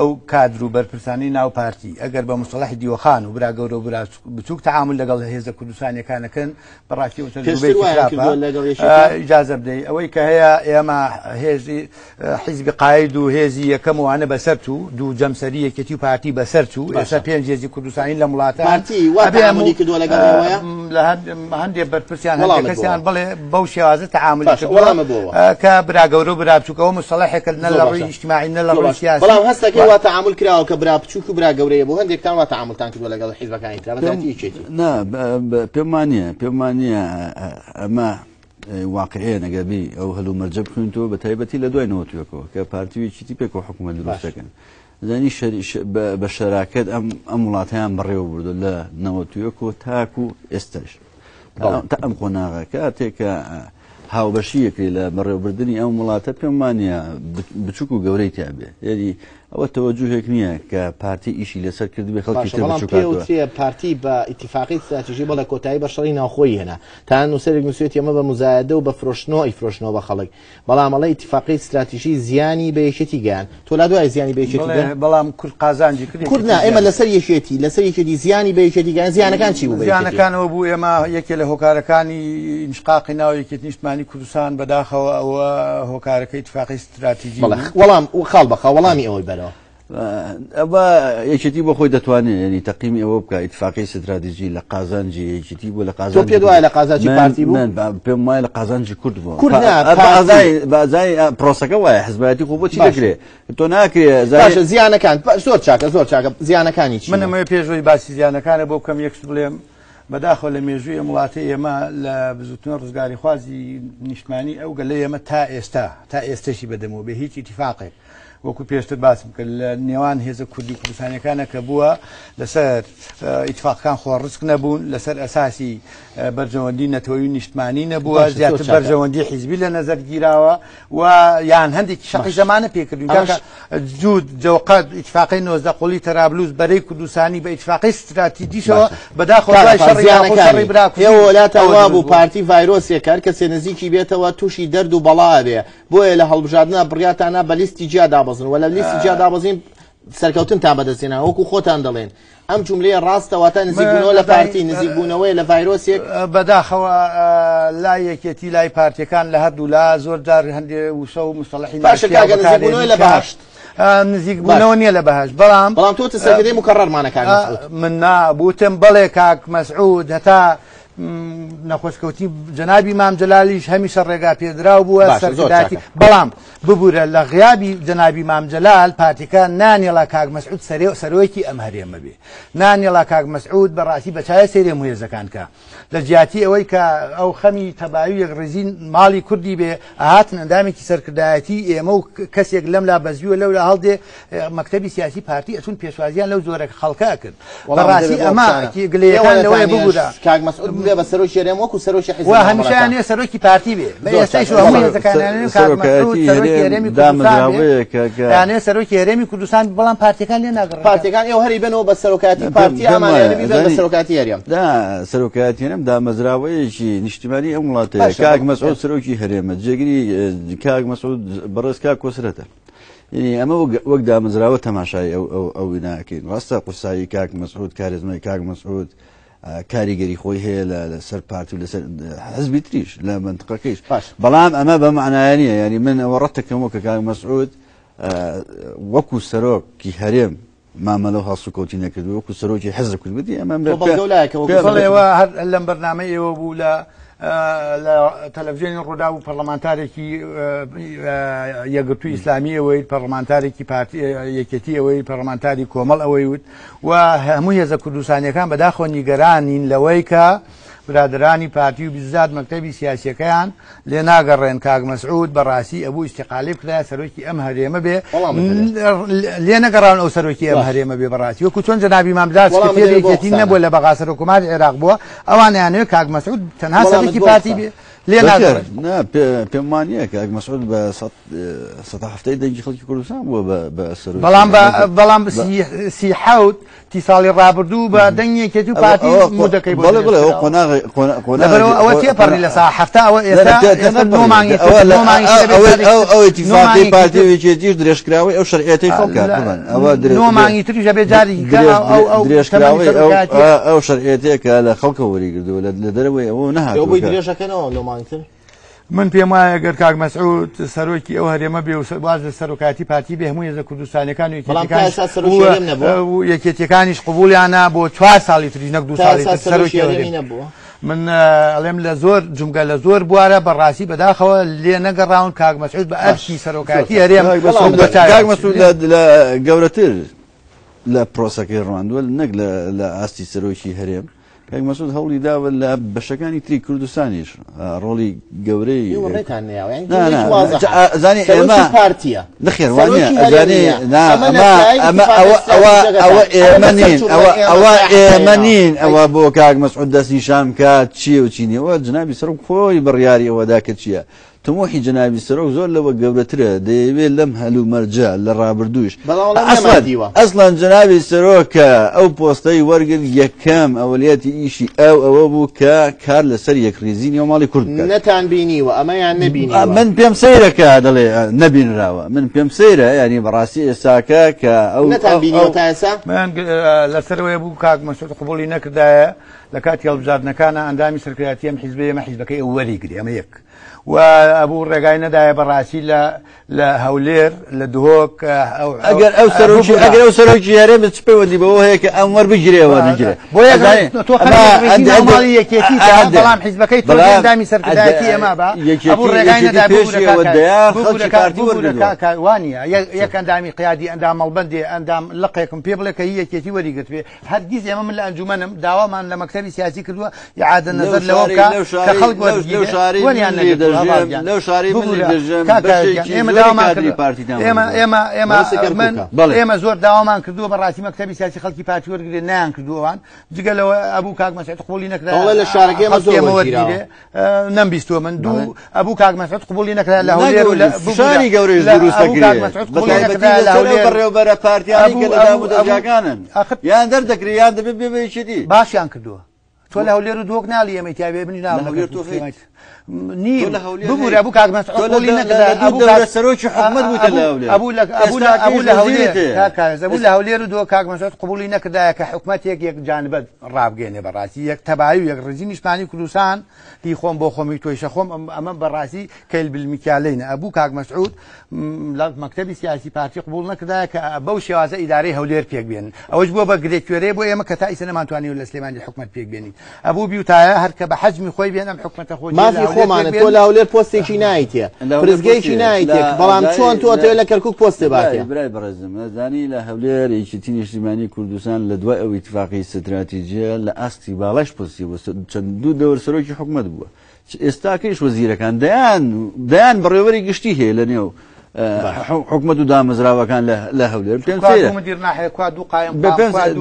ئەو کادر و بەرپرسانی ناو پارتی ئەگەر بە مستەڵەحی دیوەخان و برا گەورە و برا بچووک تەعامل لەگەڵ هێزە کوردستانیەکانەکەن، بەڕاستی ئەو تەجروبەیەکی پێشتر وایان خراپە. کردووە لەگەڵ یەکێتی؟ ئیجازە بدەی ئەوەی کە هەیە ئێمە هێزی حیزبی قاید و هێزی یەکەم وانە بەسەر چوو، دوو جەمسەری یەکێتی و پارتی بەسەر چوو، باشە. ئێستا پێنج هێزی کوردستانی لەم وڵاتە. پارتی وا ئەبێ تەعاملی هەموو، کردووە لەگەڵ ئێوەیە؟ لە هەندێ بەرپرسیان، هەندێ وەڵامت کەسیان بۆوە. بڵێ بەو شێوازە تەعاملی باشە، کردووە. وەڵامت بۆوە. کە برا گەورە و برا بچووکەوە مستەڵەحێکە نە زۆر لە ڕووی باشە. ئیجتماعی نە لە زۆر ڕووی باشە. سیاسی. بەڵام هەستەکەی وا تەعامل کراوە کە برا بچووک و برا گەورەیە بۆ هەندێکتان وا تەعاملتان کردووە لەگەڵ حیزبەکانی تر، بە تایبەتی یەکێتی. نا، پێم وانییە، پێم وانییە، ئەمە واقعیە نەگەبی ئەو هەلومەرجە بخوێنیتەوە بە تایبەتی لە دوای نەوەتویەکەوە کە پارتی و یەکێتی پێکەوە حکوومەت دروست باش. دەکەن. زانی بە شەراکەت ئەم وڵاتیان بەڕێوە بردو لە نەوەتویەکەوە تاکو ئێستاش. بەڵێ. تا ئەم قۆناغە کاتێکە هاوبەشیەکەی لە بەڕێوەبردنی ئەم وڵاتە پێم وانییە بچوک و گەورەی تیا بێ. یعنی ئەوە تەوەجوهێک نییە کە پارتی ئیشی لەسەر کردبێ خەڵکی باشە، تر بەڵام بچوکاتەوە. پێوترێ پارتی بە ئیتیفاقی استراتیژی بەڵێ کۆتایی بە شەڕی ناوخۆی هێنا. تا نووسەرێک نووسێتی ئەمە بە مزایدە و بە فرۆشتنەوە ئەیفرۆشنەوە بە خەڵک، بەڵام ئەڵێ ئیتیفاقی استراتیژی زیانی بە یەکێتی گەیان. تۆ لا دوای زیانی بە یەکێتی بەڵێ، گەیان؟ بەڵام کورد قازانجی کرد، کورد نا، یەکێتی ئێمە زیانی. لەسەر یەکێتی زیانی بە یەکێتی گەیان. زیانەکان چی بوو بە یەکێتی؟ زیانەکانەوە بوو ئێمە یەکێ لە هۆکارەکانی ئینشقاقی ناو یەکێتی نیشتمانی کوردستان بەداخەوە ئەوە هۆکارەکەی ئیتیفاقی استراتیژی بەڵێ، بوو. وەڵام خاڵ بەخا، وەڵامی ئەوەی بەرەوە. ئەوە یەکێتی بۆ خۆی دەتوانێت، یعنی تەقیمی ئەوە بکە ئیتفاقی استراتیژی لە قازانجی یەکێتی بوو، لە قازانجی تۆ پێت وایە لە قازانجی پارتی بوو؟ من پێم وایە لە قازانجی کورد بوو. کورد نا، پارتی. بازای، پرۆسەکە وایە، حزبایەتی خۆ بۆچی باشە. دەکرێ؟ تۆ ناکرێ، زای- باشە، زیانەکان، زۆر چاکە، زۆر چاکە. زیانەکانی چی من بوو؟ ئەمەوێ پێشەوەی باسی زیانەکانە بۆ بکەم یەکس بڵێم بەداخەوە لە مێژووی ئەم وڵاتەی ئێمە لە بزوتنەوە ڕزگاریخوازی نیشتمانی ئەو گەلەی ئێمە تا ئێستا، تا ئێستەشی بەدەمەوە بێ هیچ ئیتیفاقێک وەکو پێشتر باسم کرد لە نێوان هێزە کوردی کوردستانیەکانە کە بووە لەسەر ئیتفاقەکان خۆڕسک نەبوون، لەسەر ئەساسی بەرژەوەندی نەتەوەیی و نیشتمانی نەبووە، باشە، زۆر زیاتر چاکە. بەرژەوەندی حیزبی لە نەزەر گیراوە و یان هەندێکی شەقی باش. زەمانە پێکردوین. ئەمەش کاکە جوود جەوقەت ئیتفاقی 19 قوڵی تەرابلوس بەرەی کوردستانی بە ئیتفاقی استراتیژیشەوە باشە. بەداخەوە کاکە دوای شەڕی زیانەکانی. ناوخۆ، شەڕی براکوژی ئێوە وڵاتە ئەوە وا دروست بوو بوو. پارتی ڤایرۆسێک هەر کەسێ نزیکی بێتەوە تووشی دەرد و بەڵا بێ، بۆیە لە هەڵبژاردنە بڕیاتانە بە لیستی جیا دابەزن و لە لیستی جیا دابەزین سەرکەوتنتان بەدەستێنە وەکو خۆتان دەڵێن. ئەم جملەیە ڕاستە، واتە نزیکبوونەوە لە پارتی، نزیکبوونەوەی لە ڤایرۆسێک. بەداخەوە، لای یەکێتی لای پارتیەکان لە هەردوو لا زۆر جار هەندێ وشە و مستەڵحی باشە، ناشیاو کاکە، نزیکبوونەوەی لە بەکارهێنی کە بەهەشت. نزیکبوونەوە باش. نییە لە بەهەشت، بەڵام بەڵام تۆ تەسەرکردەی مکەڕەرمانە کاک مەسعود. من نا، بوتم بەڵێ کاک مەسعود هەتا نەخۆشکەوتنی جەنابی مام جەلالیش هەمیشە ڕێگا پێدراو بووە سەرکردایەتی، بەڵام ببورە لە غیابی جەنابی مام جەلال پارتیەکە نانێڵا کاک مەسعود سەرۆکی ئەم هەرێمە بێ، نانێڵا کاک مەسعود بەڕاستی بە چاوێ سەیری هەموو هێزەکان کە لە جیاتی ئەوەی کە ئەو خەمی تەبایی و یەکڕیزی ماڵی کوردی بێ، ئەهاتن ئەندامێکی سەرکردایەتی ئێمە و کەسێک لەملا بەزیوە لەولا هەڵدێ مەکتەبی سیاسی پارتی ئەچون پێشوازیان لەو جۆرە خەڵکە ئەکرد. بەڕاستی ئەمە گلەیەکان لەوەیە ببورە کاک مەسعود ببێ بە سەرۆکی هەرێم وەکو سەرۆکی حیزب و هەمیشە یانەیە سەرۆکی پارتی بێ. بە ئێستایش هەموو هێزەکانیانەوە کاک مەسعود سەرۆکی هەرێمی کوردستان بێ، یانەیە سەرۆکی هەرێمی کوردستان، بەڵام پارتیەکان لێ ناگەڕێن. پارتیەکان ئێوە هەری بنەوە بە سەرۆکایەتی پارتی ئەمانیانە بیبن بە سەرۆکایەتی هەرێم. دا سەرۆکایەتی هەرێم دامەزراوەیەکی نیشتیمانی ئەم وڵاتەیە. کاک مەسعود سەرۆکی هەرێمە، جێگری کاک مەسعود بەڕێز کاک کۆسرەتە. یعنی ئەمە وەک دامەزراوە تەماشای ئەو ناکەین. ڕاستە قورسایی کاک مەسعود، کارێزمای کاک مەسعود کاریگەری خۆی هەیە لەسەر پارتی و لەسەر حزبی تریش لە منطقەکەیش، بەڵام ئەمە بە معنایە نییە. یعنی من ئەوە ڕەتەکەمەوە کە کاک مەسعود وەکو سەرۆکی هەرێم مامەلە و هەڵسوکەوتی نەکردو وەکو سەرۆکی حزب کردبێتی. ئەمە بەڵێەوە هەر لەم بەرنامەی ئێوە بوو لە تەلەڤزیۆنی ڕوودا و پەرلەمانتارێکی یەکگرتووی ئیسلامی ئەوەی، پەرلەمانتارێکی پارتی یەکێتی ئەوەی، پەرلەمانتاری کۆمەڵ ئەوەی وت و هەموو هێزە کوردستانیەکان بەداخەوە نیگەرانین لەوەی کە برادرانی پارتی و بزات مەکتەبی سیاسیەکەیان لێ ناگەڕێن. کاک مەسعود بەڕاستی ئەبوو ئیستیقالەی بکرایە سەرۆکی ئەم هەرێمە بێ، لێ نەگەڕاون ئەو سەرۆکی ئەم هەرێمە بێ. بەڕاستی وەکو چۆن جەنابی مام جەلال سکرتێری یەکێتی نەبووە لە بەغا سەرۆککۆماری عێراق بووە، ئەوانیانەوێ کاک مەسعود تەنها سەرۆکی پارتی بێ، لێ ناگەڕێن. پێم وانە کاک مەسعود بە 170 دەنگی خەڵکی کوردستان بووە بە سەرۆکی. بەڵام بەڵام 37 تی ساڵی ڕابردوو بە دەنگی یەکێتی و پارتی مودەکەی بۆ بەڵێ بڵێ ئەو قۆناغ ئەوە تێپەڕی لە سا 70 ئەوە ئێستا نۆ مانگی ئەو ئیتیفاقی پارتی و یەکێتیش درێژکراوەی ئەو شەرعیەتەی خەڵکە. ئەوە نۆ مانگی تریش ئەبێ جارێکی درێژکراوەی ئەو شەرعیەتەیە کە لە خەڵکەوە وەریگردووە، لە دەرەوەی ئەوە نەهاتووە. بۆی درێژەکەنەوە نۆ مانگی تر. من پێم وایە گەر کاک مەسعود سەرۆکی ئەو هەرێمە بێ و باز لە سەرۆکاتی پارتی بێ، هەموو هێزە کوردستانیەکان و یەکێتیەکانیش قبولیانە بۆ 4 ساڵی تریش نەک 2 ساڵی تر سەرۆکی هەرێم نەبووە. من ئەڵێم لە زۆر جمگە لە زۆر بوارە بەڕاستی بەداخەوە لێ نەگەڕاون کاک مەسعود بە ئەرکی سەرۆکاتی هەرێم. کاک مەسعود لە گەورەتر لە پرۆسەکەی ڕواندووە نەک لە ئاستی سەرۆکی هەرێم. کاک مەسعود هەوڵی داوە لە بەشەکانی تری کوردستانیش ڕۆڵی گەورەی زانی ئێمە پارتیە نەخێر وانە ئەزانی ئەمە ئەوە ئێمە نین، ئەوە ئێمە نین ئەوە بۆ کاک مەسعود دەستنیشان بکات چییە و چی نییە. ئەوە جنابی سەرۆک خۆی بڕیاری ئەوەدا کە چییە. طموحی جنابی سەرۆک زۆر لەوە گەورەترە، دەیەوێت لەم هەلومەرجە لە ڕابردووش ئەسڵەن جنابی سەرۆک کە ئەو پۆستەی وەرگرت یەکەم ئەولیەتی ئیشی ئەو ئەوە بوو کە کار لەسەر یەکڕیزی نێو ماڵی کورد بکات. نەتان بینیوە ئەمەیان نەبینیوە؟ من پێم سەیرە کە دەڵێ نەبینراوە. من پێم سەیرە ینی بەڕاستی ئێستاکە کە ئەو نەتان بینیوە تا ئێستا؟ من لەسەرەوەی بوو کاک مەسعود قبوڵی نەکردایە لە کاتی هەڵبژاردنەکانە ئەندامی سەرکردایەتی ئەم حیزبەیە، ئەمە حیزبەکەی ئەو وەریگرێ، ئەمە یەک. و ئەبوو ڕێگای نەدایە بەڕاستی لە هەولێر لە دهۆک. ئەگەر ئەو سەرۆکی ئەگەر ئەو سەرۆکی هەرێم چ پەیوەندی بەوە هەیە کە ئەم وەربگیرێ وەرنگیرێ؟ بۆ تۆ ماڵی یەکێتی، بەڵام حیزبەکەی تۆ ئەندامی سەرکردایەتی ئێمە بە ئەبوو ڕێگای نەدایە. وانە یەک ئەندامی قیادی، ئەندام مەڵبەندێ، ئەندام لقێکم پێ بڵێ کە یەکێتی وەریگرت بێ. هەرگیز ئێمە من لە ئەنجومەنم داوامان لە مەکتەبی سیاسی کردووە ئیعادە نەزەر لەوە بکە کە خەڵک وەرگیرێ، وەریان نەگرتووە. لەو شارەی من دەژێم ئێمە داوامان ئێمە ئێمە ئێمە من ئێمە زۆر داوامان کردووە بەڕاستی مەکتەبی سیاسی خەڵکی پارتی وەرگرێ، نەیان کردووەوان. جگە لەوە ئەبوو کاک مەسعود قبوڵی نەکرا لە شارەکەی ئێمە زۆر وەرگیراوە. نەمبیستووە من دوو ئەبوو کاک مەسعود قبوڵی نەکرا لە هەولێر و فشاری گەورەیش دروست دەکرێت بەتایبەتی لەسەر ئەو بەڕێوەبەرە پارتیانەی کە لە دامودەزگاکانن، یان دەردەکرێ یان دەبێت بێ بە یەکێتی. باشیان کردووە. تۆ لە هەولێر و دهۆک ناڵی ئێمەی تیا بێ، منیش ناڵم. لە هەولێر تۆ هەیت. نیم ببورە ئەبوو کاک مەسعود قبوڵی نەکرا. ئەبوو دەورە سەرۆکی حکومەت بوویتە لە هەولێر. ئەبوو لە هەولێر ئەبوو لە هەولێر و دهۆک کاک مەسعود قبوڵی نەکردایە کە حکومەتێک یەک جانبە ڕابگەێنێ. بەڕاستی یەک تەبایی و یەک ڕێزی نیشتمانی کوردستان هی خۆم بۆ خۆمی تۆیشە خۆم، ئەمە بەڕاستی کەیل بالمیکالینە. ئەبوو کاک مەسعود لە مەکتەبی سیاسی پارتی قبوڵ نەکردایە کە بەو شێوازە ئیدارەی هەولێر پێک بێن. ئەوەش بووە بە گرێکوێرەیە بۆ ئێمە کە تا ئیسە نەمانتوانیوە لە سلێمانی حکومەت پێک بێنین. ئەبوو بیوتایە هەر کە بە حەجمی خۆی بێن ئەم حکومەتە خۆی مافی خۆمانە تۆ لە هەولێر پۆستێکی نایتێ پرسگەیەکی نایتێ بەڵام چۆن تۆ ئەتەوێت لە کەرکوک پۆستێ باتێ؟ برای بەڕێزم ئەزانی لە هەولێر یەکێتی نیشتیمانی کوردستان لە دوای ئەو ئیتفاقی ستراتیجیە لە ئاستی باڵاش پۆستی بوو چەند دوو دەور سەرۆکی حکومەت بووە ئێستاکەیش وەزیرەکان دەیان دەیان بەڕێوەری گشتی هەیە لە نێو حکومەت و دامەزراوەکان لە هەولێر پێم سەیرە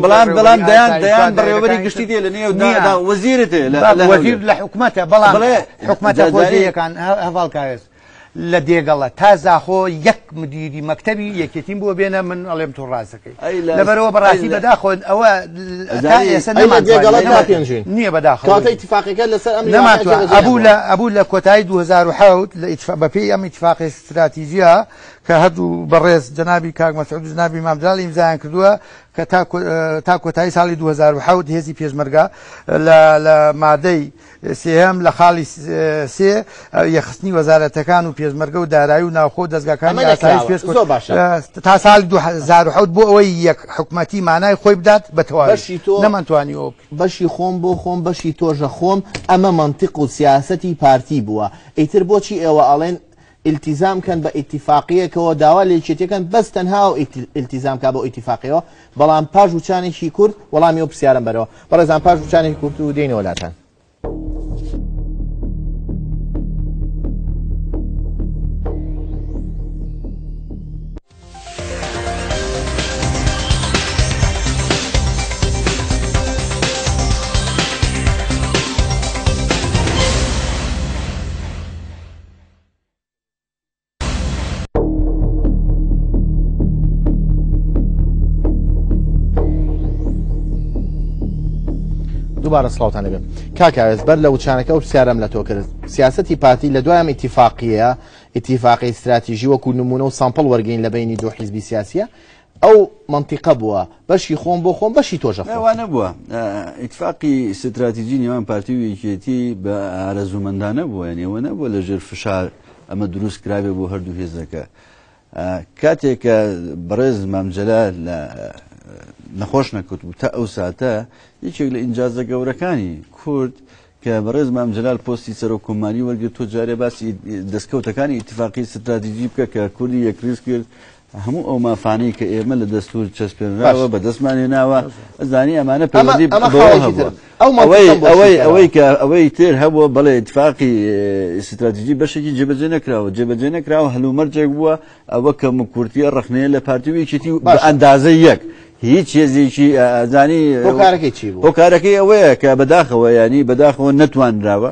بەڵام بەڵام دەیان دەیان بەڕێوەبەری گشتی دێ لە نێو وەزیرت هەیە لە وەزیر لە حکومەتە بەڵام حکومەتە خۆجێیەکان هەڤاڵ کاوێس لە دێگەڵە تا زاخۆ یەک مدیری مەکتەبی یەکێتیم بۆ بێنە من ئەڵێم تۆ ڕاستەکەی لەبەرەوە بەڕاستی بەداخۆ ئەوە تا ئێستا نییە بەداخەوە کاتە ئیتفاقەکە لەسەر ئەم ئەبوو لە ئەبوو لە کۆتایی 2007 لە بەپێی ئەم ئیتفاقی ستراتیژیە کە هەردوو بەڕێز جەنابی کاک مەسعود و جەنابی مام جەلال ئیمزایان کردووە کە تا کۆتایی ساڵی 2007 هێزی پێشمەرگە لە مادەی سێهەم لە خاڵی سێ یەکخستنی وەزارەتەکان و پێشمەرگە و دارایی و ناوخۆ و دەزگاکانی ئاسایش پێش زۆر باشە تا ساڵی 2007 بۆ ئەوەی یەک حکومەتی مانای خۆی بدات بە تەواوی بەشی تۆ نەمانتوانی ئەوە بکەین. بەشی خۆم بۆ خۆم بەشی تۆشە خۆم ئەمە مەنتیق و سیاسەتی پارتی بووە ئیتر بۆچی ئێوە ئەڵێن ئیلتیزام کەن بە ئیتیفاقیەکەوە داوا لە یەکێتیەکەن بەس تەنها ئەو ئیلتیزام کا بەو ئیتیفاقیەوە بەڵام پاش وچانێکی کورت وەڵامی ئەو پرسیارەم بەرەوە بەڕێزان پاش وچانێکی کورت و دێینەوە لاتان. دووبارە سڵاوتان لەبێ کاک ئاوێز بەر لە وچانەکە ئەو پرسیارەم لە تۆ کرد سیاسەتی پارتی لە دوای ئەم ئیتیفاقیە ئیتیفاقی استراتیژی وەکو نمونە و sample وەرگین لە بینی دوو حیزبی سیاسیە ئەو مەنتیقە بووە بەشی خۆم بۆ خۆم بەشی تۆشە خۆم. نا وا نەبووە. ئیتفاقی ستراتیجی نێوان پارتی و یەکێتی بە ئارەزوومەندانە بووە یانی ئەوە نەبووە لە ژێر فشار ئەمە دروست کرابێ بۆ هەردوو هێزەکە. کاتێک کە بەڕێز مام جەلال لە نەخۆش نەکەوتبوو تا ئەو ساتە یەکێک لە ئینجازە گەورەکانی کورد کە بەڕێز مام جەلال پۆستی سەرۆک کۆماری وەرگرت تۆ جارێ باسی دەستکەوتەکانی ئیتفاقی ستراتیجی بکە کە کوردی یەکریز کرد هەموو ئەو مافانەی کە ئێمە لە دەستور چەسپێنراوە بە دەستمان هێناوە ئەزانی ئەمانە پەیوەندی بەوە هەبووە ئەوەی ئەوەی کە ئەوەی تر هەبووە بەڵێ ئیتفاقی ستراتیجی بەشێکی جێبەجێ نەکراوە جێبەجێ نەکراوە هەلومەرجێک بووە ئەوە کەموکورتیە ڕەخنەیە لە پارتی و یەکێتی بە ئەندازەی یەک هیچ هێزێکی ئازانی هۆکارەکەی چی بوو؟ هۆکارەکەی ئەوەیە کە بەداخەوە ینی بەداخەوە نەتوانراوە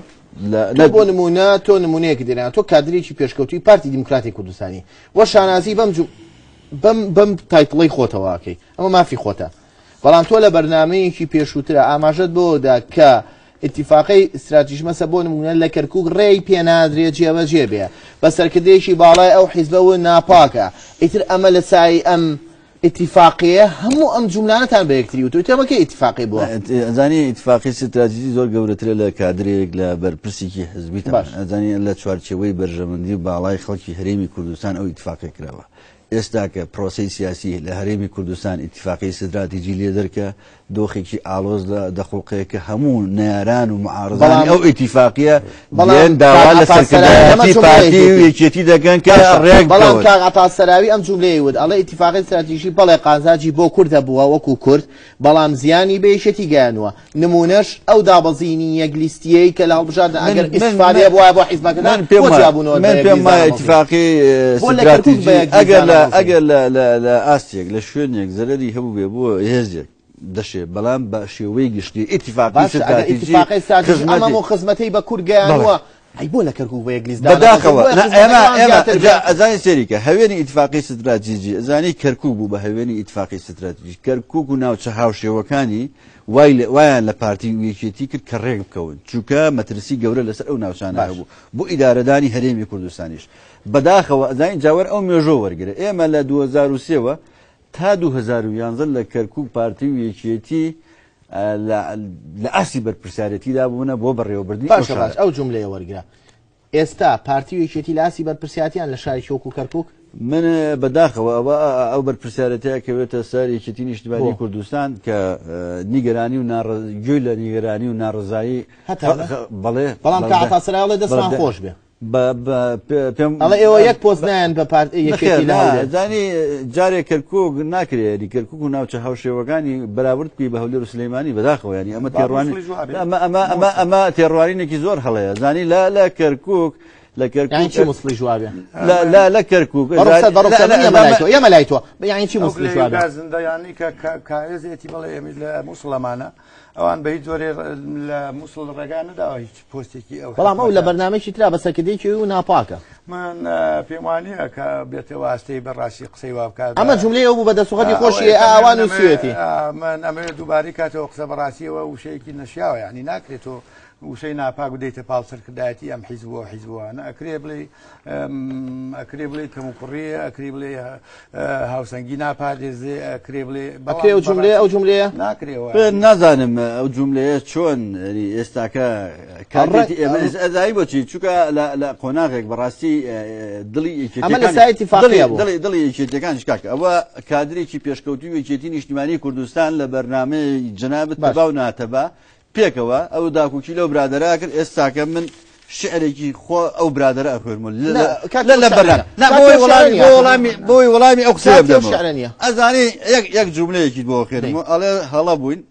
تۆ بۆ نمونە تۆ نمونەیەک دێنا تۆ کادرێکی پێشکەوتوی پارتی دیموکراتی کوردستانی وە شانازی بەم بەم بەم title ەی خۆتەوەکەی ئەمە مافی خۆتە بەڵام تۆ لە بەرنمەیەکی پێشووترە ئاماژەت بۆدا کە ئیتیفاقی استراتیژ مەسە بۆ نمونە لە کەرکک ڕێی پێنادرێ جێبەجێ بێ بە سەرکردەیەکی باڵای ئەو حیزبەوە ناپاکە ئیتر ئەمە لە سای ئەم ئیتیفاقیە هەموو ئەم جوملانەتان بە یەکتری وتووە ئەمە کەی ئیتیفاقی بووە؟ ئەزانی ئیتیفاقی ستراتیجی زۆر گەورەترە لە کادرێک لە بەرپرسێکی حزبی باش. ئەزانی لە چوارچێوەی بەرژەوەندی باڵای خەڵکی هەرێمی کوردستان ئەو ئیتیفاقی کراوە ئێستا کە پرۆسەی سیاسی لە هەرێمی کوردستان ئیتیفاقی ستراتیجی لێ دەرکە دۆخێکی ئاڵۆز لە دەخوڵقێ کە هەموو نەیاران و معارزانی ئەو ئیتیفاقیە دێن داوا لە سەرکردایەتی پارتی و یەکێتی دەکەن کە ڕێک بەڵام کاک عەتا سەراوی ئەم جوملەیەی وت ئەڵێ ئیتیفاقی ستراتیژی بەڵێ قازانجی بۆ کورد هەبووە وەکو کورد بەڵام زیانی بە یەکێتی گەیانووە نمونەش ئەو دابەزینی یەک لیستیەی کە لە هەڵبژاردن ئەگەر ئیستفادەیە بوایە بۆ حیزبەکەتان بۆ جیابوونەوە من پێم وایە ئیتیفاقی ستراتیژی ئەگەر لە ئەگەر لە ئاستێک لە شوێنێک زەرەری هەبووبێ بۆ هێزێک دەشێ بەڵام بە شێوەی گشتی ئیتیفاقی ستراتیژی ئەمە خزمەتەی بە کورد گەیانووە ئەی بۆ لە کەرکوک بە یەک لیست بەداخەوە ئێمە ئێمە ئەزانی سێریکە هەوێنی ئیتفاقی ستراتیژی ئەزانی کەرکوک بوو بە هەوێنی ئیتفاقی ستراتیژی کەرکوک و ناوچە هاوشێوەکانی وای وایان لە پارتی و یەکێتی کرد کە ڕێک بکەون چونکە مەترسی گەورە لەسەر ئەو ناوچانە هەبوو بۆ ئیدارەدانی هەرێمی کوردستانیش بەداخەوە ئەزانی جاوەر ئەو مێژۆ وەرگرە ئێمە لە 2003 وە تا 2011 لە کەرکوک پارتی و یەکێتی لە ئاستی بەرپرسیارێتیدا بوونە بۆ بەڕێوەبردنی باشە باش ئەو جوملەیە وەرگرە ئێستا پارتی و یەکێتی لە ئاستی بەرپرسیاتیان لە شارێکی وەکو کەرکوک؟ من بەداخەوە ئەوە ئەو بەرپرسیارەتەیە کەوێتە سەر یەکێتی نیشتمانی کوردستان کە نیگەرانی و گوێی لە نیگەرانی و ناڕزایی بەڵێ، بەڵام کە عەتا سەرای ئەڵێ دەستمان خۆش بێ. پێم ئەڵێ ئێوە یەک پۆست نایەن بە پارت یەکێتی لە هەولێر. زانی جارێ کەرکوک ناکرێ یعنی کەرکوک و ناوچە هاوشێوەکانی بەراورد بکەی بە هەولێر و سلەیمانی بەداخەوە یعنی ئەمە تێڕوانین ئەمە ئەمە ئەمە ئەمە تێڕوانینێکی زۆر هەڵەیە زانی لە لە کەرکوک لە کەرکوک یعنی چی موسڵیش وابێ؟ لە لە لە کەرکوک بەڕوخسەت بەڕوخسەت من ئێمە لای تۆ ئێمە لای تۆ یعنی چی موسڵیش وابێ؟ گازندە یعنی کە کارێزێتی بەڵێ ئێمە لە موسڵەمانە ئەوان بە هیچ جۆرێ لە موسڵ ڕێگا نەداوە هیچ پۆستێکی ئەو بەڵام ئەو لە بەرنامەیەکی ترا بە سەرکردەیەکی و ناپاکە. من پێم وانییە کە بێتە واستەی بە ڕاستی قسەی وا بکات. ئەمە جوملەی ئەو بوو بە دەستوخەتی خۆشی ئاوا نووسیوێتی. من ئەمەوێت دووبارەی کاتەوە قسە بەڕاستیەوە وشەیەکی نەشیاوە یعنی ناکرێت تۆ وشەی ناپاک بدەیتە پاڵ سەرکردایەتی ئەم حیزب و ئەو حیزبوانە ئەکرێ بڵێ ئەکرێ بڵێ کەموکوڕیە ئەکرێ بڵێ هاوسەنگی ناپارێزێ ئەکرێ بڵێ ئەکرێ ئەو جوملەیە ئەو جوملەیە ناکرێەوە نازانم ئەو جوملەیە چۆن ئێستاکە کاتێکی ئێمە ئەزایی بۆچی چونکە لە قۆناغێک بەڕاستی دڵی ئەمە لە سای ئیتیفاقیە بوو دڵی دڵی یەکێتیەکانیش کاکە ئەوە کادرێکی پێشکەوتوی یەکێتی نیشتیمانی کوردستان لە بەرنامەی جەنابت تەبا و ناتەبا پێکەوە ئەو داکۆکی لەو برادەرە کرد ئێستاکە من شعرێکی خۆ ئەو برادەرە ئەخوێنمەوە لە لە بەرنامە نا بۆی وەڵامی بۆ وەڵامی بۆی وەڵامی ئەو قسەیە بدەمەوە ئەزانی یەک یەک جوملەیەکیت بۆ خوێنمەوە ئەڵێ هەڵە بووین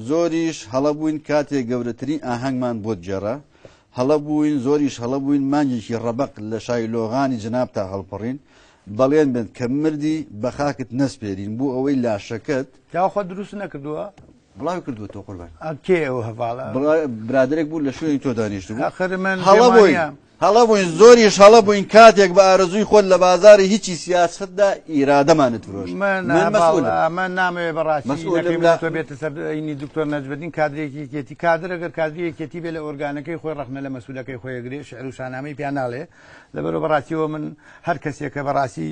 زۆریش هەڵە بووین کاتێ گەورەترین ئاهەنگمان بۆت گێڕا هەڵە بووین زۆریش هەڵە بووین مانگێکی ڕەبەق لە شایلۆغانی جەنابتا هەڵپەڕین بەڵێن بن کە مردی بە خاکت نەسپێرین بۆ ئەوەی لاشەکەت پیاو خۆت دروست نەکردووە؟ بڵاوی کردووەتەوە قوربان. کێ ئەو هەڤاڵە؟ برادەرێک بوو لە شوێنی تۆ دانیشتبوو. ئاخر من هەڵە بووین هەڵە بووین زۆریش هەڵە بووین کاتێک بە ئارەزووی خۆت لە بازاری هیچی سیاسەتدا ئیرادەمانت فرۆشت. من من مەسئولم. من نامەوێ بەڕاستی مەسئولم نەکەی لە من تۆ بێتە سەر ئەینی دکتۆر نەجمەدین کادرێکی یەکێتی کادر ئەگەر کادری یەکێتی بێ لە ئۆرگانەکەی خۆی ڕەخنە لە مەسئولەکەی خۆی ئەگرێ شعر و شانامەی پیا ناڵێ لەبەرو بەڕاستیەوە من هەر کەسێک کە بەڕاستی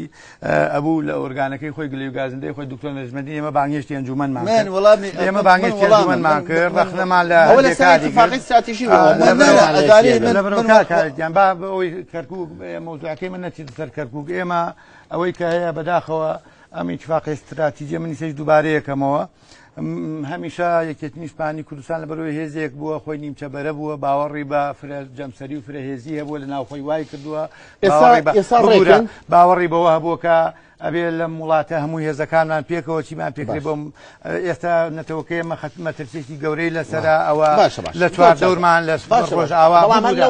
ئەبوو لە ئۆرگانەکەی خۆی گلەی و گازندەی خۆی دکتۆر نەجمەدین ئێمە بانگهێشتی ئەنجومەنمان من کرد وەڵامی ئێمە من بانگهێشتی وەڵامم ئەنجومەنمان من کرد من ڕەخنەمان لە ئەوە لە هەندێک سای کاری اتفاقی کرد استراتیژی بوو ئەوە نا نا مەسەلەی ئەزانی یەکێتیە من لەبەرەوە من کاک کارت گیان با ئەوەی کەرکوک مەوزوعەکەی من نەچێتە سەر کەرکوک ئێمە ئەوەی کە هەیە بەداخەوە ئەم ئیتفاقی استراتیژیە من ئیسەش دووبارەیەکەمەوە هەمیشە یەکێتی نیشتمانی کوردستان لەبەرەوەی هێزێک بووە خۆی نیمچە بەرە بووە باوەڕی بە فرە جەمسەری و فرە هێزی هەبووە لە ناوخۆی وای کردووە باوەڕی بەوە هەبووە کە ئەبێ لەم وڵاتە هەموو هێزەکانمان پێکەوە چیمان پێکرێ بۆم ئێستا نەتەوەکەی مە مەترسیێکی گەورەی لەسرە ئەوە لە چوار دەورمان لە ڕۆژئاوا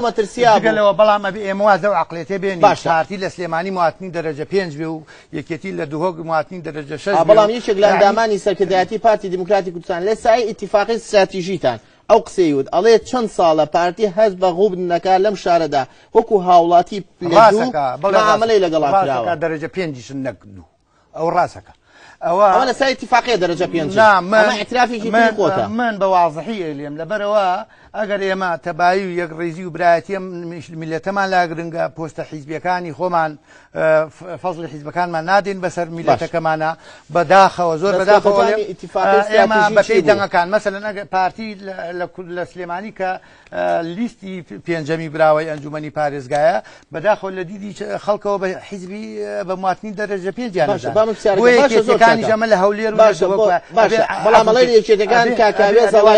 مەترسیالەوە بەڵام ئەبێ ئێمە واز لەو عقلێتێ بێنی پارتی لە سلێمانی مواتنی دەرەجە پێنج بێ و یەکێتی لە دهۆک مواتنی دەرەجە شەش بێ بەڵام یەکێک لە ئەندامانی سەرکردایەتی پارتی دیموکراتی کوردستان لە سایەی ئیتیفاقی ستراتیژیتان ئەو قسەی وت ئەڵێ چەند ساڵە پارتی هەست بە غوبن نەکا لەم شارەدا وەکو هاوڵاتی پلە دوو ڕاستەکا بەڵێ ڕاستەکا مەعامەلەی لەگەڵا کراوە. ڕاستەکا دەرەجە پێنجیشن نەک دوو ئەو ڕاستەکا ئەوە ئەوە لە سایەی ئیتیفاقیە دەرەجە پێنجن نا من ئەمە ئیعترافێکی من تری خۆتە. من بە وازحی ئەیلێم لەبەرئەوە ئەگەر ئێمە تەبایی و یەکڕیزی و برایەتی ئەم میللەتەمان لا گرنگە، پۆستە حیزبیەکانی خۆمان فەزڵی حیزبەکانمان نادەین بەسەر میللەتەکەمانا، بەداخەوە زۆر بەداخەوە ئێمە بەپێی دەنگەکان مەسەلەن ئەگەر پارتی لە سلێمانی کە لیستی پێنجەمی براوەی ئەنجومەنی پارێزگایە بەداخەوە لە دیدی خەڵکەوە بە حیزبی بە مواتنی دەرەجە پێنجیان بۆ یەکێتیەکانیش ئەمە لە هەولێر و باشە بەڵام ئەڵێ یەکێتەکان کاک کاوێز ئەڵێ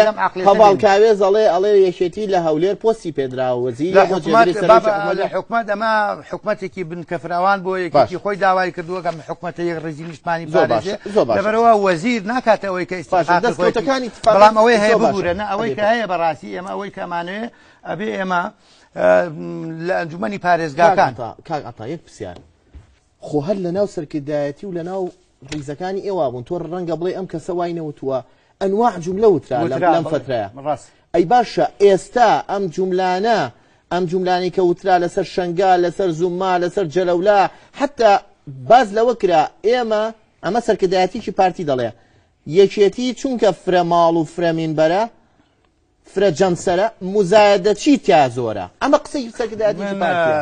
هەڤاڵ کاوێز ئەڵێ ئەڵێ یەکێتی لە هەولێر پۆستی پێدراوە وەزیری لە بۆ حکومەت جێگری سەرۆکی بابە حکومەت لە حکومەت ئەمە حکومەتێکی بنکەفراوان بۆ یەکێتی باش. خۆی داوای کردووە کە حکومەتە یەک ڕیزی نیشتمانی زۆر باشە پارێزێ زۆر باشە لەبەرئەوە وەزیر ناکاتە ئەوەی کە باشە ئیستیحقاقی خۆیەتی دەستکەوتەکانی اتفاقی بەڵام ئەوەی هەیە زۆر باشە ببورە نا ئەوەی ئەبێ کە هەیە بەڕاستی ئێمە ئەوەی کە ئەمانەوێ ئەبێ ئێمە لە ئەنجومەنی کاک پارێزگاکان عەتا کاک عەتا یەک پرسیار خۆ هەر لەناو سەرکردایەتی و لەناو ڕیزەکانی ئێوە بوون تۆ ڕەنگە بڵێ ئەم کەسە وای نەوتووە ئەنواع جوملە وترا لەم فەترەیە ئەی باشە ئێستا ئەم جوملانە ئەم جوملانەی کە وترا لەسەر شەنگال لەسەر زومما لەسەر جەلەولا حتا باس لەوە کرا ئێمە ئەمە سەرکردایەتیکی پارتی دەڵێ یەکێتی چونکە فرە ماڵ و فرە مینبەرە فرە جەمسەرە موزایەدەچی تیا زۆرە ئەمە قسەی سەرکردایەتیی من پارتیە.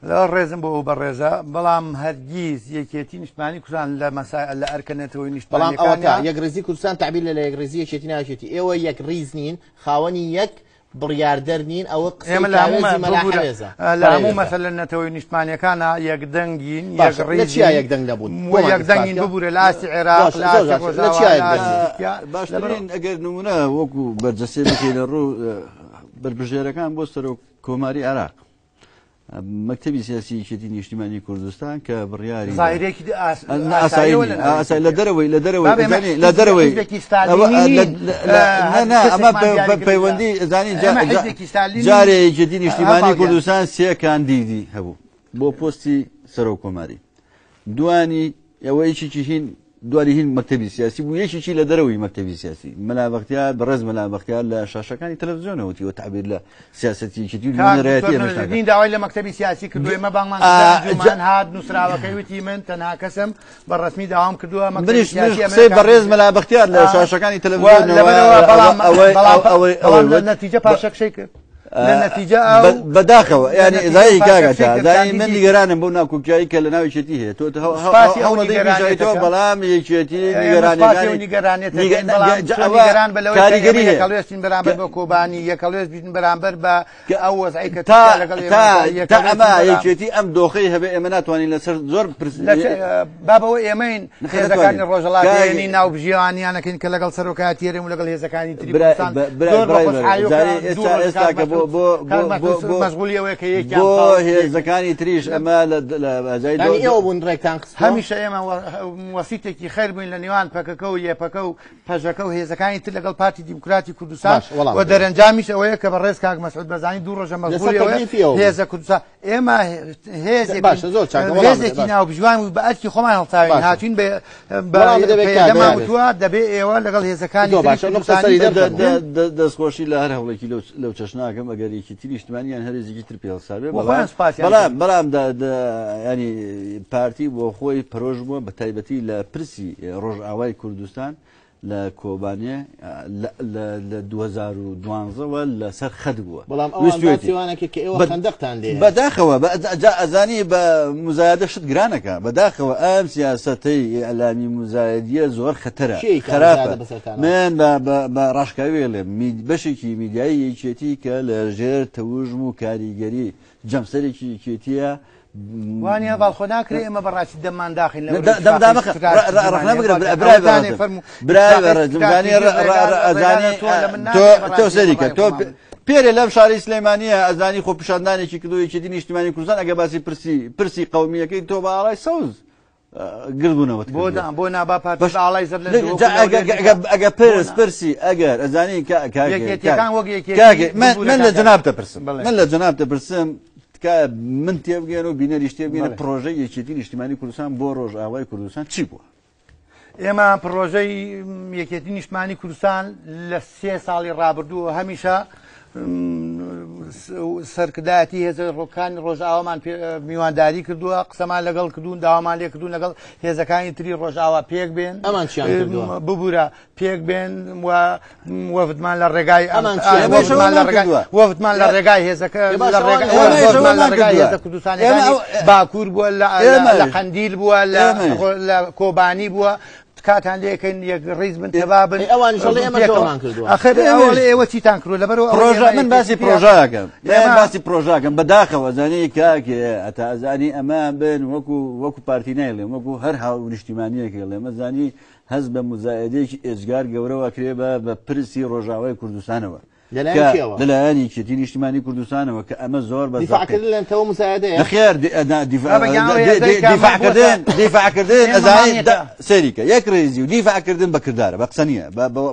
لەوە ڕێزم بۆ ئەو بەڕێزە بەڵام هەرگیز یەکێتی نیشتمانی کوردستان لە مەسائل لە ئەرکە نەتەوەی بەڵام ئەوەتا نیشتمانیەکانیا یەکڕیزی کوردستان تەعبیر لە لە یەکڕیزی یەکێتی ناکێتی ئێوە یەکڕیز نین خاوەنی یەک بڕیاردەر نین، ئەوە قسەی ئێمە لە هەموو کاوێزی مەلا ببورە حەوێزە. لە بەڵێ هەموو ئێستا. مەسەلە نەتەوەی نیشتمانیەکانە یەکدەنگین، باشە، لە چیا یەکڕیزین یەکدەنگ نەبوون؟ و بۆمان یەکدەنگین ئیسپات کە. ببورە لە ئاستی عێراق، باشە، لە زۆر ئاستی باشە. لە ڕۆژاوا، چیا لە یەکدەنگ ئاستی بوون؟ تورکیا. باشترین ئەگەر نمونە وەکو بەرجەسێ بکەینە ڕوو، بەربژێرەکان بۆ سەرۆک کۆماری عێراق، مەکتەبی سیاسی یەکێتی نیشتیمانی کوردستان کە بڕیاری ظاهرێکی ئاسایی ئاسایی لە دەرەوەی لە دەرەوەی لە دەرەوەی ئەمە پەیوەندی زانی جارێ یەکێتی نیشتیمانی کوردستان سێ کاندیدی هەبوو بۆ پۆستی سەرۆک کۆماری، دوانی ئەوە یەکێکی هین دوانی هین مەکتەبی سیاسی بوو، یەکێکی لە دەرەوەی مەکتەبی سیاسی. مەلا بەختیار، بەڕێز مەلا بەختیار لە شاشەکانی تەلەڤیزیۆنەوە وتی و تعبیر لە سیاسەتی یەکێتی و نوێنەرایەتی ئێمەش ناکات. دین داوای لە مەکتەبی سیاسی کردو، ئێمە بانگمان کردن، هات نووسراوەکەی وتی من تەنها کەسم بە ڕەسمی داوام کردووە مەکتەبی سیاسی قسەی بەڕێز مەلا بەختیار لە شاشەکانی تەلەڤیزیۆنەوە بەڵام نەتیجە پاشەکشەی کرد. لە نەتیجە بەداخەوە یعنی زایی کاکە زایی من نیگەرانم بۆ ناکۆکیایی کە لە ناو یەکێتی هەیە. تۆ هەوڵەدەی بەڵام یەکێتی نیگەرانیەکانی کاریگەری هەیە. یەکەڵوێستین بەرامبەر بە کۆبانی، یەکەڵوێست بین بەرامبەر بە ئەو وەزعی کە تا تا ئەمە یەکێتی ئەم دۆخەی هەبێ ئێمە ناتوانین لەسەر زۆر پرس بابەوە ئێمەین هێزەکانی ڕۆژهەڵاتێنی ناوبژیوانیانەکەین کە لەگەڵ سەرۆکایەتی هەرێم و لەگەڵ هێزەکانی تری کوردستان زۆر بە خۆشحاڵی و ئێستا کە بۆ بۆ مەشغولی ئەوەیە کە یەکیان بۆ هێزەکانی تریش ئەمە لە ئەجای یعنی ئێوە بوون ڕێکتان خستووە؟ هەمیشە ئێمە وەسیتێکی خێر بووین لە نێوان پەکەکە و یەپەکە و پەژەکە و هێزەکانی تر لەگەڵ پارتی دیموکراتی کوردستان باش، وەڵام و بدە. دەرەنجامیش ئەوەیە کە بەڕێز کاک مەسعود بەرزانی دوو ڕۆژە مەشغولی لەسەر ئەوەیە تەکلیفی ئەوە بوو. هێزە کوردستان ئێمە هێزێک باشە، زۆر چاکە، وەڵام بدە، هێزێکی باشە. ناوبژیوان و بە ئەرکی خۆمان هەڵساوین باشە. هاتوین بە وەڵام بدە بێ کاک پێدەمان بەیانێت. وتووە دەبێ ئێوە لەگەڵ هێزەکانی زۆر تری باشە، نقطە کوردستانی سەری دەرخەن. دەستخۆشی لە هەر هەوڵێکی لەو چەشناکەم ئەگەر یەکێتی نیشتمانیان هەر هێزێکی تر پێڵسابێ، بۆ خۆیان سوپاسیان بەڵام کرد. بەڵام ینی پارتی بۆ خۆی پەرۆش بووە بە تایبەتی لە پرسی ڕۆژئاوای کوردستان لە کۆبانێ لە 2012ەوە لەسەر خەت بووە. بەڵام ئەوان باسی کە ئێوە خەندەقتان لێ بەداخەوە ئەزانی بە مزایدە شت گرانەکە. بەداخەوە ئەم سیاسەتەی ئیعلامی مزایدیە زۆر خەتەرە، خراپە. من بە ڕاشکاوی لێم بەشێکی میدیایی یەکێتی کە لە ژێر تەوژم و کاریگەری جەمسەرێکی یەکێتیە وانە باڵخۆ ناکرێ ئێمە بەڕاستی دەممان داخین ڕەخنە بگرە برای تۆ سەریکە تۆ پێرێ لەم شاری سلێمانیە ئەزانی خۆپیشاندانێکی کردو یەکێتی نیشتیمانی کوردستان ئەگە باسی پرسی قەومیەکەی تۆ بە ئاڵای سەوز گردبوونەوە بۆ نابا پارتی ئاڵای زەرد ئەگە پرس پرسی ئەگەر ئەزانی یەکێتیەکان وەک یەکێتی من لە جەناب دەپرسم، من لە جەناب دەپرسم تکایە من تێبگەن و بینەریش تێبگەنە پرۆژەی یەکێتی نیشتیمانی کوردستان بۆ ڕۆژئاوای کوردستان چی بووە؟ ئێمە پرۆژەی یەکێتی نیشتمانی کوردستان لە 3 ساڵی ڕابردوو هەمیشە سەرکردایەتی هێزە ڕۆکانی ڕۆژئاوامان میوانداری کردووە، قسەمان لەگەڵ کردوون، داوامان لێ کردوون لەگەڵ هێزەکانی تری ڕۆژئاوا پێک بێن. ئەمان چیان کردووە؟ ببوورە پێک بێن و وەفدمان لە ڕێگای ئەمان چیان وەفدمان لە ڕێگای وەفدمان لە ڕێگای هێزەکە لە ڕێگای هێزە کوردستانەکانی باکوور بووە، لە قەندیل بووە، لە کۆبانی بووە. تکاتان لێکەین یەک ڕیز بن تەبابن. ئەوانیش ئەڵێ ئێمە ئەومان کردووە. ئەخر ئەوەڵێ ئێوە چیتان کردووە؟ لەبەرەوە پرۆژە من باسی پرۆژەکەم، من باسی پرۆژەکەم. بەداخەوە زانی کاکێ ئەتا ئەزانی ئەمە بن وەکو پارتی نایڵێم، وەکو هەر هاو نیشتیمانیەکە ئەڵێم ئەزانی هەست بە مزایدەیەکی ئێجگار گەورەوە کرێ بە پرسی ڕۆژاوای کوردستانەوە لەلایەن یەکێتی نیشتیمانی کوردستانەوە کە ئەمە زۆر بە دیفاعکردن لە نەتەوە مساعدەیە. نەخێر، دیفاعکردن دیفاعکردن ئەزانی سەریکە یەک ڕێزی و دیفاعکردن بە کردارە، بە قسە نییە،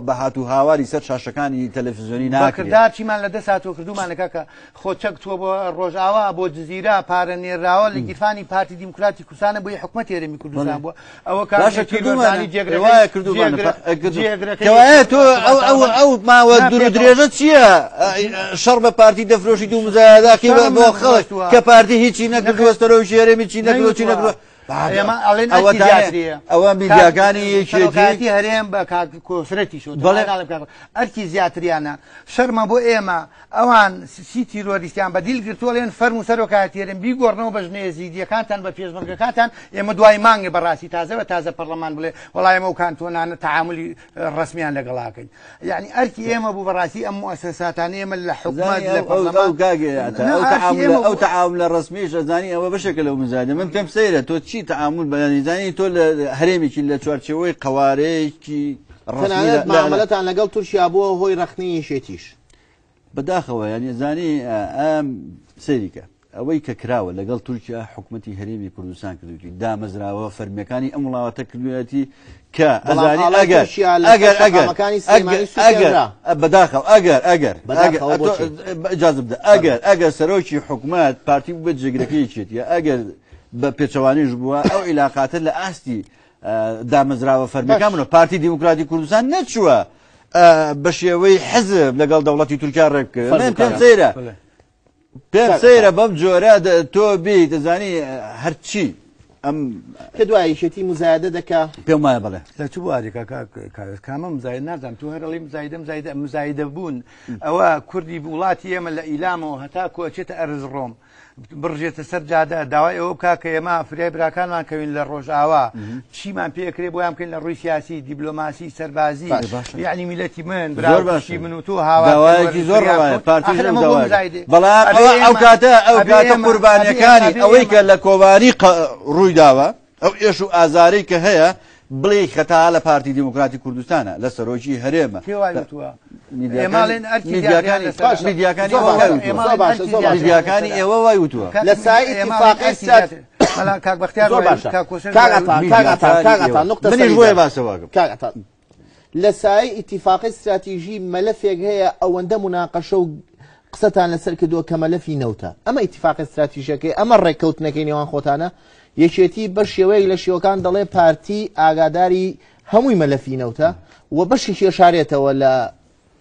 بە هات و هاواری سەر شاشەکانی تەلەفزیۆنی ناکرێت. کردار چیمان لە دەست هاتووە کردومانە کاکە. خۆ چەک چووە بۆ ڕۆژئاوا، بۆ جززیرە پارە نێراوە لە گیرفانی پارتی دیموکراتی کوردستانە بۆی حکومەت هەرێمی کوردستان بووە. ئەوە کاکردومانی جێگرەکەوایە. تۆ ئەو ماوە دوور و درێژە چییە؟ شەڕ بە پارتی دەفرۆشی دوو مزایداکی بۆ خەڵک کە پارتی هیچی نەکردووە، سەرۆکی هەرێمی چی نەکردووە، چی نەکردووە. ئێمە ئەڵێن ئەرکی زیاتریە. ئەوە میدیاکانی یەکێتی سەرۆکایەتی هەرێم بە کاک کۆسرەتیش وتووە. بەڵێ. ناڵێم کاک ئەرکی زیاتریانە. شەرمە بۆ ئێمە ئەوان سی تیرۆریستیان بە دیل گرتووە ئەڵێن فەرموو سەرۆکایەتی هەرێم بیگۆڕنەوە بە ژنە ئێزیدییەکانتان بە پێشمەرگەکانتان ئێمە دوای مانگێ بەڕاستی تازە بە تازە پەرلەمان بڵێ وەڵا ئێمە ئەو کانتۆنانە تەعامولی ڕەسمیان لەگەڵا کەین یعنی ئەرکی ئێمە بوو بەڕاستی ئەم موئەسەساتانە ئێمە لە حکومەت لە پەرلەمان ئەو تەعامولە ڕەسمیش ئەزانی ئەوە بەشێکە لەو مزایدە من پێم سەیرە تۆ چی تەعامول بەیانی زانی تۆ لە هەرێمێکی لە چوارچێوەی قەوارەیەکی تەنانەت معامەلەتان لەگەڵ تورکیا بووە هۆی ڕەخنەی یەکێتیش. بەداخەوە یانی زانی ئەم سەیریکە ئەوەی کە کراوە لەگەڵ تورکیا حکومەتی هەرێمی کوردستان کردوویەتی دامەزراوە فەرمیەکانی ئەم وڵاتە کردوویەتی کە ئەزانی ئەگەر ئەگەر ئەگەر ئەگەر بەداخەوە ئەگەر ئەگەر ئیجازە بدە ئەگەر ئەگەر سەرۆکی حکومەت پارتی بوو بە جێگرەکەی یەکێتیە ئەگەر بە پێچەوانیش بووە ئەو عیلاقاتە لە ئاستی دامەزراوە فەرمیەکان بوون پارتی دیموکراتی کوردستان نەچووە بە شێوەی حزب لەگەڵ دەوڵەتی تورکیا ڕێک بکەوێت من پێم سەیرە پێم سەیرە بەم جۆرە تۆ بی دەزانی هەرچی ئەم کە دوای یەکێتی مزایدە دەکا پێم وایە بڵێ لە چ بوارێکا کامە مزایدە نازانم تۆ هەر ئەڵێی مزایدە مزایدە مزایدە بوون ئەوە کوردی وڵاتی ئێمە لە ئیلامەوە هەتا کۆچێتە ئەرزڕۆم بڕژێتە سەر جادە داوای ئەوە بکا کە ئێمە فریای براکانمان کەوین لە ڕۆژئاوا چیمان پێ ئەکرێ بۆیان بکەین لە ڕووی سیاسی دیبلۆماسی سەربازی یعنی میلەتی من براوشی من و تۆ هاوارێکی زۆر ڕەوایە پارتی بەڵام ئەو کاتە ئەو کاتە قوربانیەکانی ئەوەی کە لە کۆبانی ڕووی داوە ئەو ئێش و ئازارەی کە هەیە بڵێی خەتا لە پارتی دیموکراتی کوردستانە لە سەرۆکی هەرێمە. کێ وای وتووە؟ میدیاکانی ئێوە وای وتووە. لە سایەی ئیتیفاقی سترات کاک بەختیار زۆر باشە کاک عەتا کاک عەتا کاک عەتا نوقتە منیش بۆیە باسە واکەم. کاک عەتا لە سایەی ئیتیفاقی ستراتیژی مەلەفێک هەیە ئەوەندە موناقەشە و قسەتان لەسەر کردووە کە مەلەفی نەوتە ئەمە ئیتیفاقی ستراتیژەکەی ئەمە ڕێککەوتنەکەی نێوان خۆتانە یەکێتی بە شێوەیەک لە شێوەکان دەڵێ پارتی ئاگاداری هەمووی مەلەفی نەوتە و بەشێکی ئەشارێتەوە لە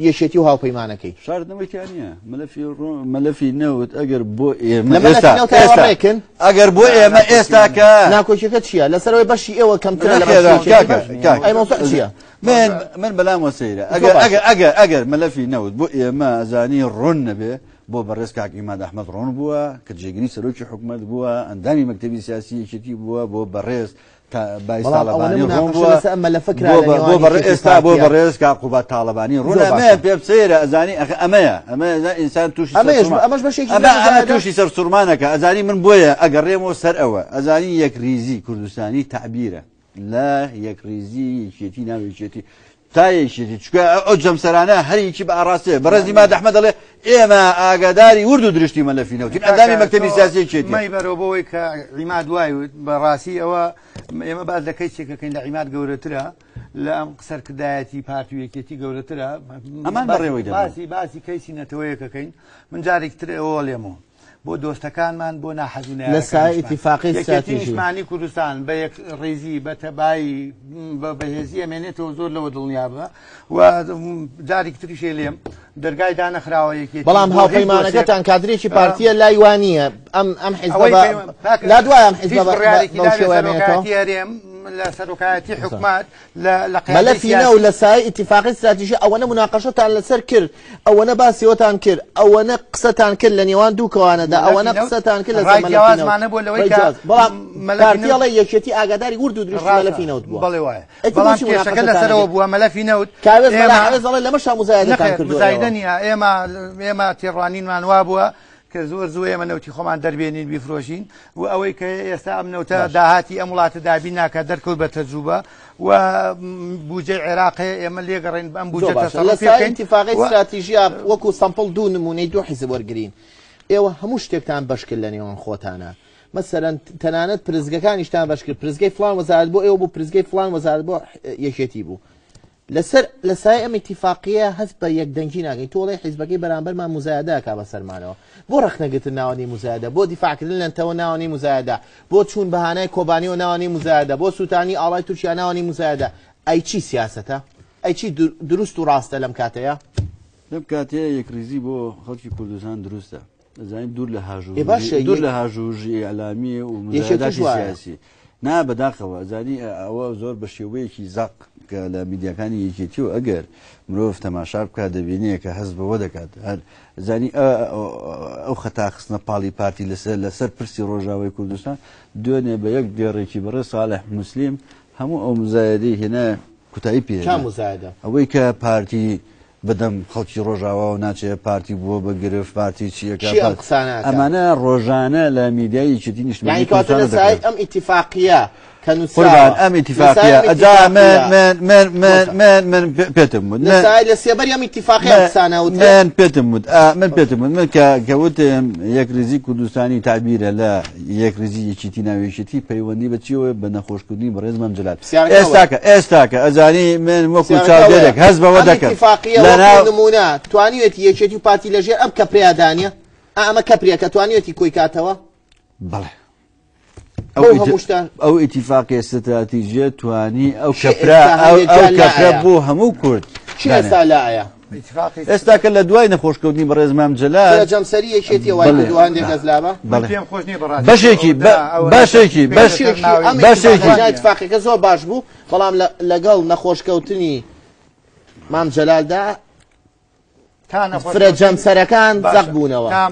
یەکێتی و هاوپەیمانەکەی. شاردنەوەی تیا نییە مەلەفی ڕۆ مەلەفی نەوت ئەگەر بۆ ئێمە لە مەلەفی ئێستا نەوت ئێوە ئێستا ڕێکن؟ ئەگەر بۆ ئێمە ئێستا کە ناکۆکیەکە چییە؟ لەسەرەوەی بەشی ئێوە کەمترە لە نەخێر بەشی کاکە یەکێتی؟ کاکە ئەی مەوزوع چییە؟ من من بەلامەوە سەیرە زۆر ئەگەر باشە. ئەگەر ئەگەر ئەگەر مەلەفی نەوت بۆ ئێمە ئەزانی ڕوون نەبێ بۆ بەڕێز کاک عیماد ئەحمەد ڕوون بووە کە جێگری سەرۆکی حکومەت بووە ئەندامی مەکتەبی سیاسی یەکێتی بووە بۆ بەڕێز بایز بەڵام ئەوەنە تاڵەبانی ڕوون مناقەشە بووە لەسەر ئەم مەلەفە کرا بۆ لە بە- نێوان بۆ بەڕێ یەکێتی و ئێستا بۆ پارتیا. بەڕێز کاک قوباد تاڵەبانی زۆر ڕوونە باشە. ئەمەیە پێم سەیرە ئەزانی ئەخ ئەمەیە ئەمە ئینسان تووشی ئەمەیش سەرسوڕمان ئەمەش بەشێکی ئەمە ئەمە مزایدە. تووشی سەرسوڕمانەکە ئەزانی من بۆیە ئەگەڕێمەوە سەر ئەوە ئەزانی یەکریزی کوردستانی تەعبیرە لە یەکڕیزی یەکێتی ناو یەکێتی تا یەکێتی چونکە ئەو جەمسەرانە هەر یەکی بە ئاڕاستەیە بەڕێزی ماد ئەحمەد دەڵێ ئێمە ئاگاداری ورد و درشتی مەلەفی نەوتین ئەندامی مەکتەبی سیاسی یەکێتی مەی بەرەوە بۆی کە عیماد وای وت بەڕاستی ئەوە ئێمە باس لە کەیسێکەکەین لە عیماد گەورەترە لە ئەم سەرکردایەتی پارتی و یەکێتی گەورەترە ئەمان بەڕێوەی دەبەن. باسی باسی کەیسی نەتەوەیەکەکەین من جارێکی تر ئەوە لێمەوە بۆ دۆستەکانمان بۆ ناحەز و لە سایەی نەیارەکانیشمان ئیتیفاقی یەکێتی ستراتیژی. نیشتمانی کوردستان بە یەکڕیزی بە تەبایی بە بەهێزی ئەمێنێتەوە زۆر لەوە دڵنیابە و جارێکی تریش لێم دەرگای دانەخراوە یەکێتی بەڵام بۆ هیچ دۆسێک. هاوپەیمانەکەتان کادرێکی پارتیە لای وا نییە ئەم ئەم حیزبە ئەوەی بە پەیوەند- کاک، لا دوای ئەم حیزبە هیچ بە- بڕیارێکی بەو دابێ شێوەیە مێنێتەوە؟ سەرۆکایەتی هەرێم لە سەرۆکایەتی حکومەت لە لە قیادەی مەلەفی نەو سیاسی لە سایەی ئیتیفاقی ستراتیژی ئەوەنە مناقەشەتان لەسەر کرد ئەوەنە باسی ئەوەتان کرد ئەوەنە قسەتان کرد لە نێوان دوو کەوانەدا مەلەفی ئەوەنە نەوت قسەتان کرد لەسەر ڕای مەلەفی نەوت جیاوازمان نەبووە لەوەی ڕای کە جیاواز بەڵام مەلەفی پارتی نەوت ئەڵێ یەکێتی ئاگاداری ورد و درشتی ڕاستە مەلەفی نەوت بووە بەڵێ وایە ئەی بەڵام بۆچی کێشەکە مناقەشەتان لەسەرەوە نەکرد بووە مەلەفی نەوت کاوێز مەلا ئێمە عەوێز ئەڵێ لەمەشا مزایدەتان نەخێر کردووە مزایدە ئێوە نییە ئێمە ئێمە تێڕوانینمان وابووە کە زۆر زوو ئێمە نەوتی خۆمان دەربێنین بیفرۆشین و ئەوەی کە ئێستا ئەم نەوتە داهاتی ئەم وڵاتە دابین ناکات دەرکەوت بە تەجروبە و بودجەی عێراق هەیە ئێمە لێگەڕێین ئەم زۆر بودجە باشە لە تەسەڕوف پێ سایەی بکەین ئیتیفاقی و ستراتیژیا وەکو sample دوو نمونەی دوو حیزب وەرگرین ئێوە هەموو شتێکتان بەش کرد لە نێوان خۆتانە مەسەلەن تەنانەت پرسگەکانیشتان بەش کرد پرسگەی فڵان وەزارەت بۆ ئێوە بوو پرسگەی فڵان وەزارەت بۆ یەکێتی بوو لەسەر لە سایەی ئەم ئیتیفاقییە هەست بە یەکدەنگی ناکەین. تۆ ئەڵێی حیزبەکەی بەرامبەرمان موزایەدە ئەکا بەسەرمانەوە. بۆ ڕەخنەگرتن ناوەنێی موزایەدە، بۆ دیفاعکردن لە نەتەوە ناوەنێی موزایەدە، بۆ چوون بە هانای کۆبانیەوە ناوەنێی موزایەدە، بۆ سووتانی ئاڵای تورکیا ناوەنێی موزایەدە. ئەی چی سیاسەتە؟ ئەی چی دروست و ڕاستە لەم کاتەیا؟ لەم کاتەیە یەکڕیزی بۆ خەڵکی کوردستان دروستە. دەزانین دوور لە ئێ باشە دوور یەک لە هاژوهوژی ئیعلامی و یەکێتیش مزایەداتی وایە. سیاسی. نا بەداخەوە ئەزانی ئەوە زۆر بە شێوەیەکی زەق کە لە میدیاکانی یەکێتی و ئەگەر مرۆڤ تەماشا بکات دەبینێ کە هەست بەوە دەکات هەر زانی ئەو خەتا خستنە پاڵی پارتی لەسەر لەسەر پرسی ڕۆژاوای کوردستان دوێنێ بە یەک دێڕێکی بەڕێز ساڵح موسلیم هەموو ئەو مزایەدەی هێنا کوتایی پێ کام مزایەدە؟ ئەوەی کە پارتی بەدەم خەڵکی ڕۆژاواوە ناچێ پارتی بووە بە گرفت پارتی چیەکە چی ئەم قسانە ئەکا؟ ئەمانە ڕۆژانە لە میدیای یەکێتی نیشتمانی یانی کەواتە کوردستانە لە سایەی دەکرێن. ئەم ئیتیفاقیە کە نووسراوە قوربان ئەم لە ئیتیفاقیە سایەی ئەم ئەجا من ئیتیفاقیە من من من بۆتە. من من پێتم وت لە من سایەی لە سێبەری ئەم ئیتیفاقیە ئەم من قسانە وترێ؟ من پێتم وت ئا من پێتم وت من کە کە وتم یەکریزی کوردستانی تەعبیرە لە یەکریزی یەکێتی ناو یەکێتی پەیوەندی بە چیەوە بە نەخۆشکردنی بەڕێز مام جەلال پرسیارەکە ئەوەیە. ئێستاکە ئێستاکە ئەزانی من وەکو پرسیارەکە چاودێرێک ئەوەیە هەست بەوە ئەم دەکەم ئیتیفاقیە لە وەکو ناو نموونە توانیوێتی یەکێتی و پارتی لەژێر ئەم کەپرەیا دانیە؟ ئا ئەمە کەپرێکە توانیوێتی کۆی کاتەوە؟ بەڵێ بەو هەموو شتە ئەو ئیتیفاقیە ستراتیژیە توانی ئەو چی کەپرە ئێستا ئەو هەندێک ئەو جار کەپرە لایە؟ بۆ هەموو کورد چی دانێ. ئێستا لایە؟ ئێستا کە لە دوای نەخۆشکەوتنی بەڕێز مام جەلال فرە جەمسەری یەکێتیە وای بەڵێ. کردووە هەندێک کەس لابە؟ بەڵێ. پێم خۆش نییە بەڕاستی بەشێکی ئەوەندە ئەوەندە بەشێکی پێ بەش لەسەر ناوی ئەم بەشێکی ئیتیفاقە ئیتفاقەکە زۆر باش بوو بەڵام لەگەڵ نەخۆشکەوتنی مام جەلالدا تا نەخۆش فرە جەمسەرەکان باشە. زەق بوونەوە. تا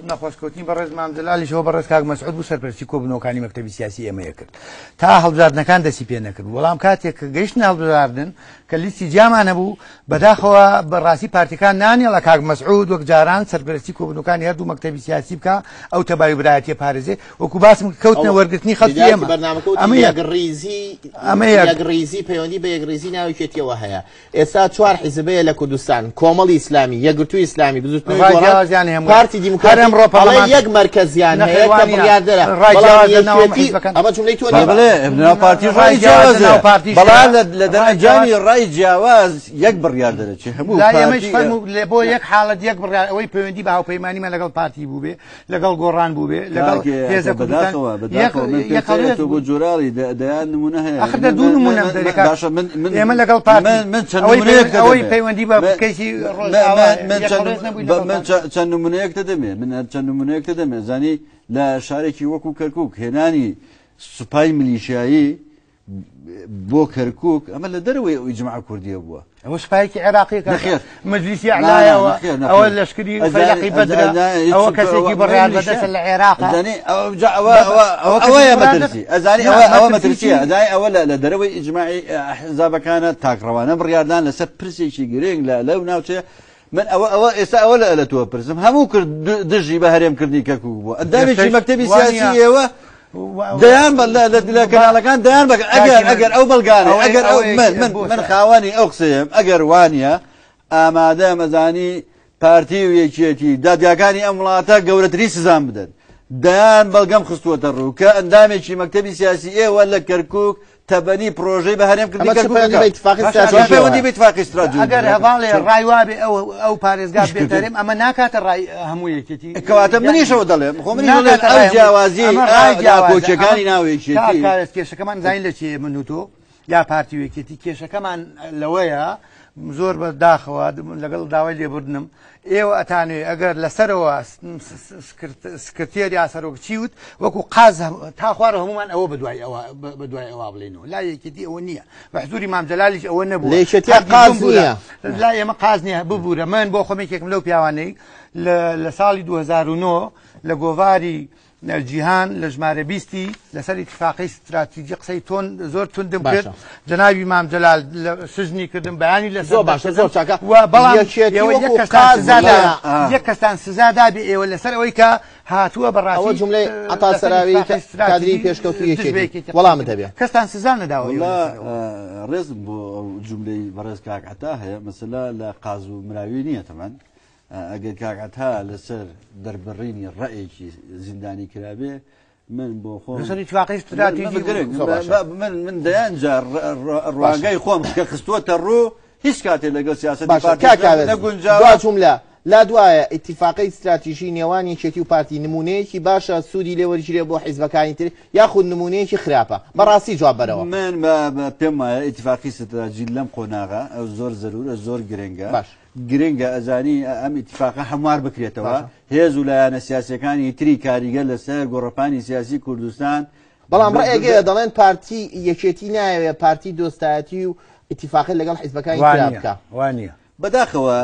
نەخۆشکەوتنی بەڕێز مام جەلالیشەوە بەڕێز کاک مەسعود بوو سەرپەرشتی کۆبوونەوەکانی مەکتەبی سیاسی ئێمەیە کرد تا هەڵبژاردنەکان دەستی پێ نەکرد بەڵام کاتێک کە گەیشتنە هەڵبژاردن کە لیستی جیامان هەبوو بەداخەوە بەڕاستی پارتیەکان نانێڵە کاک مەسعود وەک جاران سەرپەرشتی کۆبوونەوەکانی هەردوو مەکتەبی سیاسی بکا ئەو تەبای و برایەتیە پارێزێ وەکو باسم کرد کەوتنە وەرگرتنی خەڵکی بدایەتی ئێمە. بەرنامەکە وتی ئەمە یەک. یەکڕیزی ئەمە یەک. یەکڕیزی پەیوەندی بە یەکڕیزی ناو یەکێتیەوە هەیە. ئێستا چوار حیزب هەیە لە کوردستان، کۆمەڵی ئیسلامی، یەکگرتووی ئیسلامی، بزووتنەوەی ڕای گۆڕان، جیاوازیان هەیە. پارتی دیموکراتی، هەر ئەمڕۆ ئەڵێ پەرلەمان یەک مەرکەزیان نەخێر هەیە کە وانییە. بڕیاردەرە. ڕای بەڵام جیاواز لە ناو یەکێتی حیزبەکان. ئەمە جوملەی تۆ نییە. بەڵێ، ناو پارتی ڕای ڕای جیاواز لە جیاوازە. ناو پارتیش بەڵام هەیە. لە ڕای دەرئەنجامی جیاواز. ڕای جیاواز یەک بڕیار دەرەچێ. هەموو لای ئێمەش پارتی فەرموو لە بۆ یەک حاڵەت یەک بڕیار، ئەوەی پەیوەندی بە هاوپەیمانیمان لەگەڵ پارتی بووبێ، لەگەڵ گۆڕان بووبێ، لەگەڵ کاکێ، هێزە کوردستان بەداخەوە، یەک بەداخەوە من یەک پێم هەڵوێست تۆ بۆ بوو. جۆراڵی دەیان نمونە هەیە. ئەخر دە دوو نمونەم دەرێ کاک. باشە، من من ئێمە لەگەڵ پارتی. من من چەند ئەوەی نمونەیەک پەیوەندی- ئەوەی دەدەمێ. پەیوەندی بە من- کەیسی من- ڕۆژئاوا من- من یەک چەند هەڵوێست نەبووی بە- لەگەڵ من پارتی. چەند نمونەیەک دەدەمێ. من چەند نمونەیەک دەدەمێ. زانی لە شارێکی وەکو کەرکووک هێنانی سوپای میلیشیایی بۆ کەرکووک ئەمە لە دەرەوەی ئەو ئیجماع کوردیە بووە. ئەوە سوپایەکی عێراقی کاکە. نەخێر. مەجلیسی نا، نا، ئەعلایەوە، نەخێر، نەخێر. ئەوە لەشکری فەیلەقی بەدرە، ئەوە کەسێکی بڕیار بەدەستە لە عێراق. ئەزانی، ئەو جا، ئەوە، ئەوە، ئەوە ئەوە کەسێکی ئەوەیە بڕیار مەترسی. بەدەست- ئەزانی، نا، ئەوە، ئەوە مەترسی مەترسیە. چی؟ ئەزانی، ئەوە لە دەرەوەی ئیجماعی ئەحزابەکانە تاکڕەوانە بڕیاردان لەسەر پرسێکی گرنگ لەو ناوچەیە. من ئەوە، ئەوە ئێستا ئەوە لە تۆ پرسم. هەموو کرد دژی بە هەرێمکردنی کەرکووک بووە. ئەندامێکی ئێستاش مەکتەبی وانییە. سیاسی ئێوە دەیان بە لە کەناڵەکان دەیان بە ئەگەر، ئەگەر ئەو بەڵگانە، ئەگەر ئەو من، من، من خاوەنی ئەو قسەیەم، ئەگەر وانییە ئامادە مەزانی پارتی و یەکێتی دادگاکانی ئەم وڵاتە گەورەترین سزان بدەن. دەیان بەڵگەم خستووەتە ڕوو کە ئەندامێکی مەکتەبی سیاسی ئێوە لە کەرکووک تەبەنی پرۆژەی بە هەرێم کردنی ئەمە چ کەرکووک پەیوەندی بە دەکات. ئیتفاقی باشە، ستراتیژیەوە؟ چ پەیوەندی بە ئیتفاقی ستراتیژی؟ ئەگەر هەواڵێ ڕای وابێ ئەو پارێزگا ئیش کردن. بێتەرێم، ئەمە ناکاتە ڕای هەموو یەکێتی. کەواتە منیشەوە دەڵێم، خۆ منیش دەڵێم ناکاتە ئەو ڕای هەموو- جیاوازی، ئەمە ئەو ڕای جیاوازە. ناکۆکیەکانی ئەمە ناو یەکێتی. کاک کارێز، کێشەکەمان زانین لە چییە من و تۆ یا پارتی و یەکێتی؟ کێشەکەمان لەوەیە زۆر بە داخەوە لەگەڵ داوای لێبوردنم، ئێوە ئەتانوێ ئەگەر لەسەرەوە سکرتێر یا سەرۆک چی وت، وەکو قاز تا خوارە هەمومان ئەوە بەدوای ئەوە بڵێنەوە. لا یەکێتی ئەوە نییە، بە حزوری مام جەلالیش ئەوە نەبووە. لە یەکێتی هەرگیز قاز بمبوورە. نییە. لا ئێمە قاز نییە، ببوورە. من بۆ خۆم یەکێکم لەو پیاوانەی لە ساڵی 2009 لە گۆڤاری جیهان لە ژمارە 20 لەسەر ئیتفاقی ستراتیژی قسەی تۆن زۆر توندم کرد. باشە. جەنابی مام جەلال لە سجنی کردم، بەیانی لەسەر زۆر باشە، دەرکردم. زۆر چاکە. و بەڵام یەکێتی ئێوە وەکو یەک کەستان قاز سزا دا- نییە. یەک کەستان سزا دابێ ئێوە لەسەر ئەوەی کە هاتووە بەڕاستی، ئەوە جملەی عەتا لەسەر سەراوی ئیتفاقی ستراتیژی کادری پێشکەوتوو دژ بە یەکێتی. یەکێتی وەڵامت هەبێ. کەستان سزا نەداوە ئێوە وەڵا، لەسەر ئەوە. ڕێزم بۆ ئەو جملەی بەڕێز کاک عەتا هەیە، مەسەلە لە قاز و مراوی نییە تەمان. ئەگەر کاک عەتا لەسەر دەربڕینی ڕەئێکی زیندانی کرابێ، من بۆ خۆم لەسەر ئیتفاقی ستراتیژی من گرنگ. زۆر باشە. من دەیان جار ڕوانگەی خۆم کە خستووەتە ڕوو، هیچ کاتێ لەگەڵ سیاسەتی باشە، پارتی کاک کاوێز، نەگونجاوە. دوا جوملە. لا دوایە ئیتفاقی ستراتیژی نێوان یەکێتی و پارتی نمونەیەکی باشە سوودی لێوەرگیرێ بۆ حیزبەکانی تر یاخود نمونەیەکی خراپە؟ بەڕاستی جواب بەرەوە. من پێم وایە ئیتفاقی ستراتیژی لەم قۆناغە ئەو زۆر زەرورە، زۆر گرنگە. باش. گرنگە ئەزانی ئەم ئیتفاقە هەموار بکرێتەوە. باشە. هێز و لایەنە سیاسیەکانی تری کاریگەر لەسەر گۆڕەپانی سیاسی کوردستان بەڵام ڕێگەیە دەڵێن پارتی یەکێتی نایەوێ پارتی دۆستایەتی و ئیتیفاقی لەگەڵ حیزبەکانی ترا بکا. وانە بەداخەوە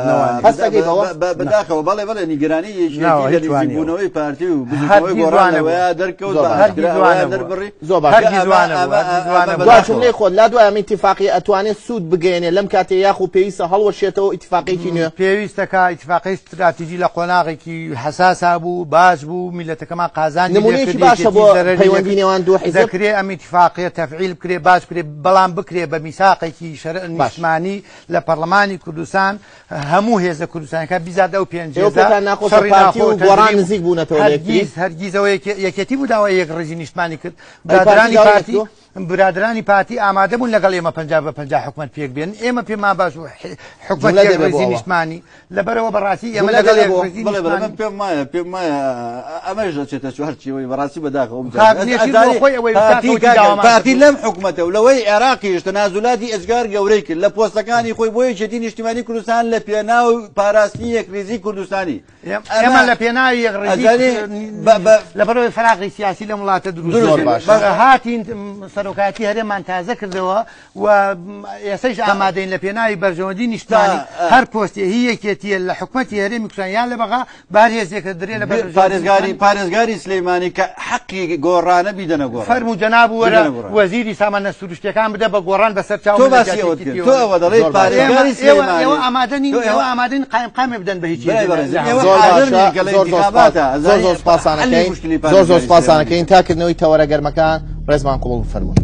هەستەکەی بەوە؟ بەداخەوە بەڵێ بەڵێ نیگەرانی یەکێتی ناوە، لە هیچ وانییە. نزیکبوونەوەی پارتی و بزووتنەوەی هەرگیز گۆڕان وانەبوو. لەوەیە دەرکەوت زۆر بە باش. ئاشکرا هەرگیز ئەوەیان وانەبوو. دەربڕی زۆر باش. هەرگیز ئەمە- وانەبوو، ئەمە- هەرگیز ئەمە وانەبوو. دوا بەداخەوە. جوملەی خۆت لا دوای ئەم ئیتیفاقیە ئەتوانێت سوود بگەیەنێ لەم کاتێ یاخو پێویستە هەڵوەشێتەوە ئیتیفاقێکی نوێ؟ پێویستە کە ئیتیفاقی ستراتیجی لە قۆناغێکی حەساسا بوو باش بوو میلەتەکەمان قازانجی لێ نمونەیەکی کرد، باشە یەکێتی بۆ زەرەری لێ پەیوەندی کرد. نێوان دوو حیزب؟ دەکرێ ئەم ئیتیفاقیە تەفعیل بکرێ باش بکرێ بەڵام بکرێ بە میساقێکی شەرع باش. نیشتمانی لە پەرلەمانی کوردستان هەموو هێزە کوردستانەکان بیزاد ئەو پێنج ئێوە هێزە پێتان ناخۆشە شەڕی پارتی و ناخۆ گۆڕان تەجریب نزیک بوونەتەوە لە یەکتری؟ هەرگیز هەرگیزەوە یەکێتی بوو داوای یەکڕیزی نیشتمانی کرد. ئەی پارتی برادرانی داوای پارتی نەکردووە؟ برادرانی پارتی ئامادە بوون لەگەڵ ئێمە 50 بە 50 حکومەت پێک بێن ئێمە پێمان باش بوو حکومەت جملە دەبێ بۆ یەکڕیزی ئەوە. نیشتمانی لەبەرەوە بەڕاستی ئێمە جملە لەگەڵ دەبێ بۆ. یەکڕیزی بەڵێ بەڵێ من نیشتمانی پێم وایە پێم وایە ئەمەش دەچێتە چوارچێوەی بەڕاستی بەداخەوە کاک نێچیر بۆ خۆی ئەوەی پارتی وتاکەوتی کاکە، داوامان پارتی کردووە. لەم حکومەتە و لەوەی عێراقیش تەنازولاتی ئێجگار گەورەی کرد لە پۆستەکانی خۆی بۆ یەکێتی نیشتیمانی کوردستان لە پێناو پاراستنی یەکڕیزی کوردستانی ئێمە لە پێناوی یەکڕیزی ئەزانی بە- بە- لەبەرەوەی فراغی سیاسی لەم وڵاتە دروست زۆر بوو. باشە. هاتین سەرۆکایەتی هەرێمان تازە کردەوە و ئێستەیش ئامادەین لە پێناوی بەرژەوەندی نیشتمانی تا- هەر پۆستێ هی یەکێتیە لە حکومەتی هەرێمی کوردستان یان لە بەغا بار هێزێکە درێ لە بەرژەوەندی پارێزگاری نیشتمانی. پارێزگاری سلەیمانی کە حەقی گۆڕانە بیدەنە گۆڕان فەرموو جەناب وەرە بیدەنە گۆڕان. وەزیری سامانە سروشتیەکان بدە بە گۆڕان بەسەر چاو تۆ من لە باسی ئەوەت جیاتی کرد یەکێتیەوە. تۆ ئەوە دەڵێی زۆر باشە. پارێزگاری ئێمە ئێوە سلەیمانی ئێوە ئامادە نین تۆ ئێوە ئامادە نین قایمقامێ بدەن بە هیچ بەڵێ هێزێک. بەڕێز، لە- ئێوە زۆر حاضر باشە نین کە لە زۆر زۆر سپاس ئینتخاباتە زۆر زۆر ئەزانی سپاسانەکەین حەلی مشکلی زۆر زۆر پارێزگاری سپاسانەکەین تا کردنەوەی تەوەرە گەرمەکان ڕێزمان قبوڵ بفەرموون.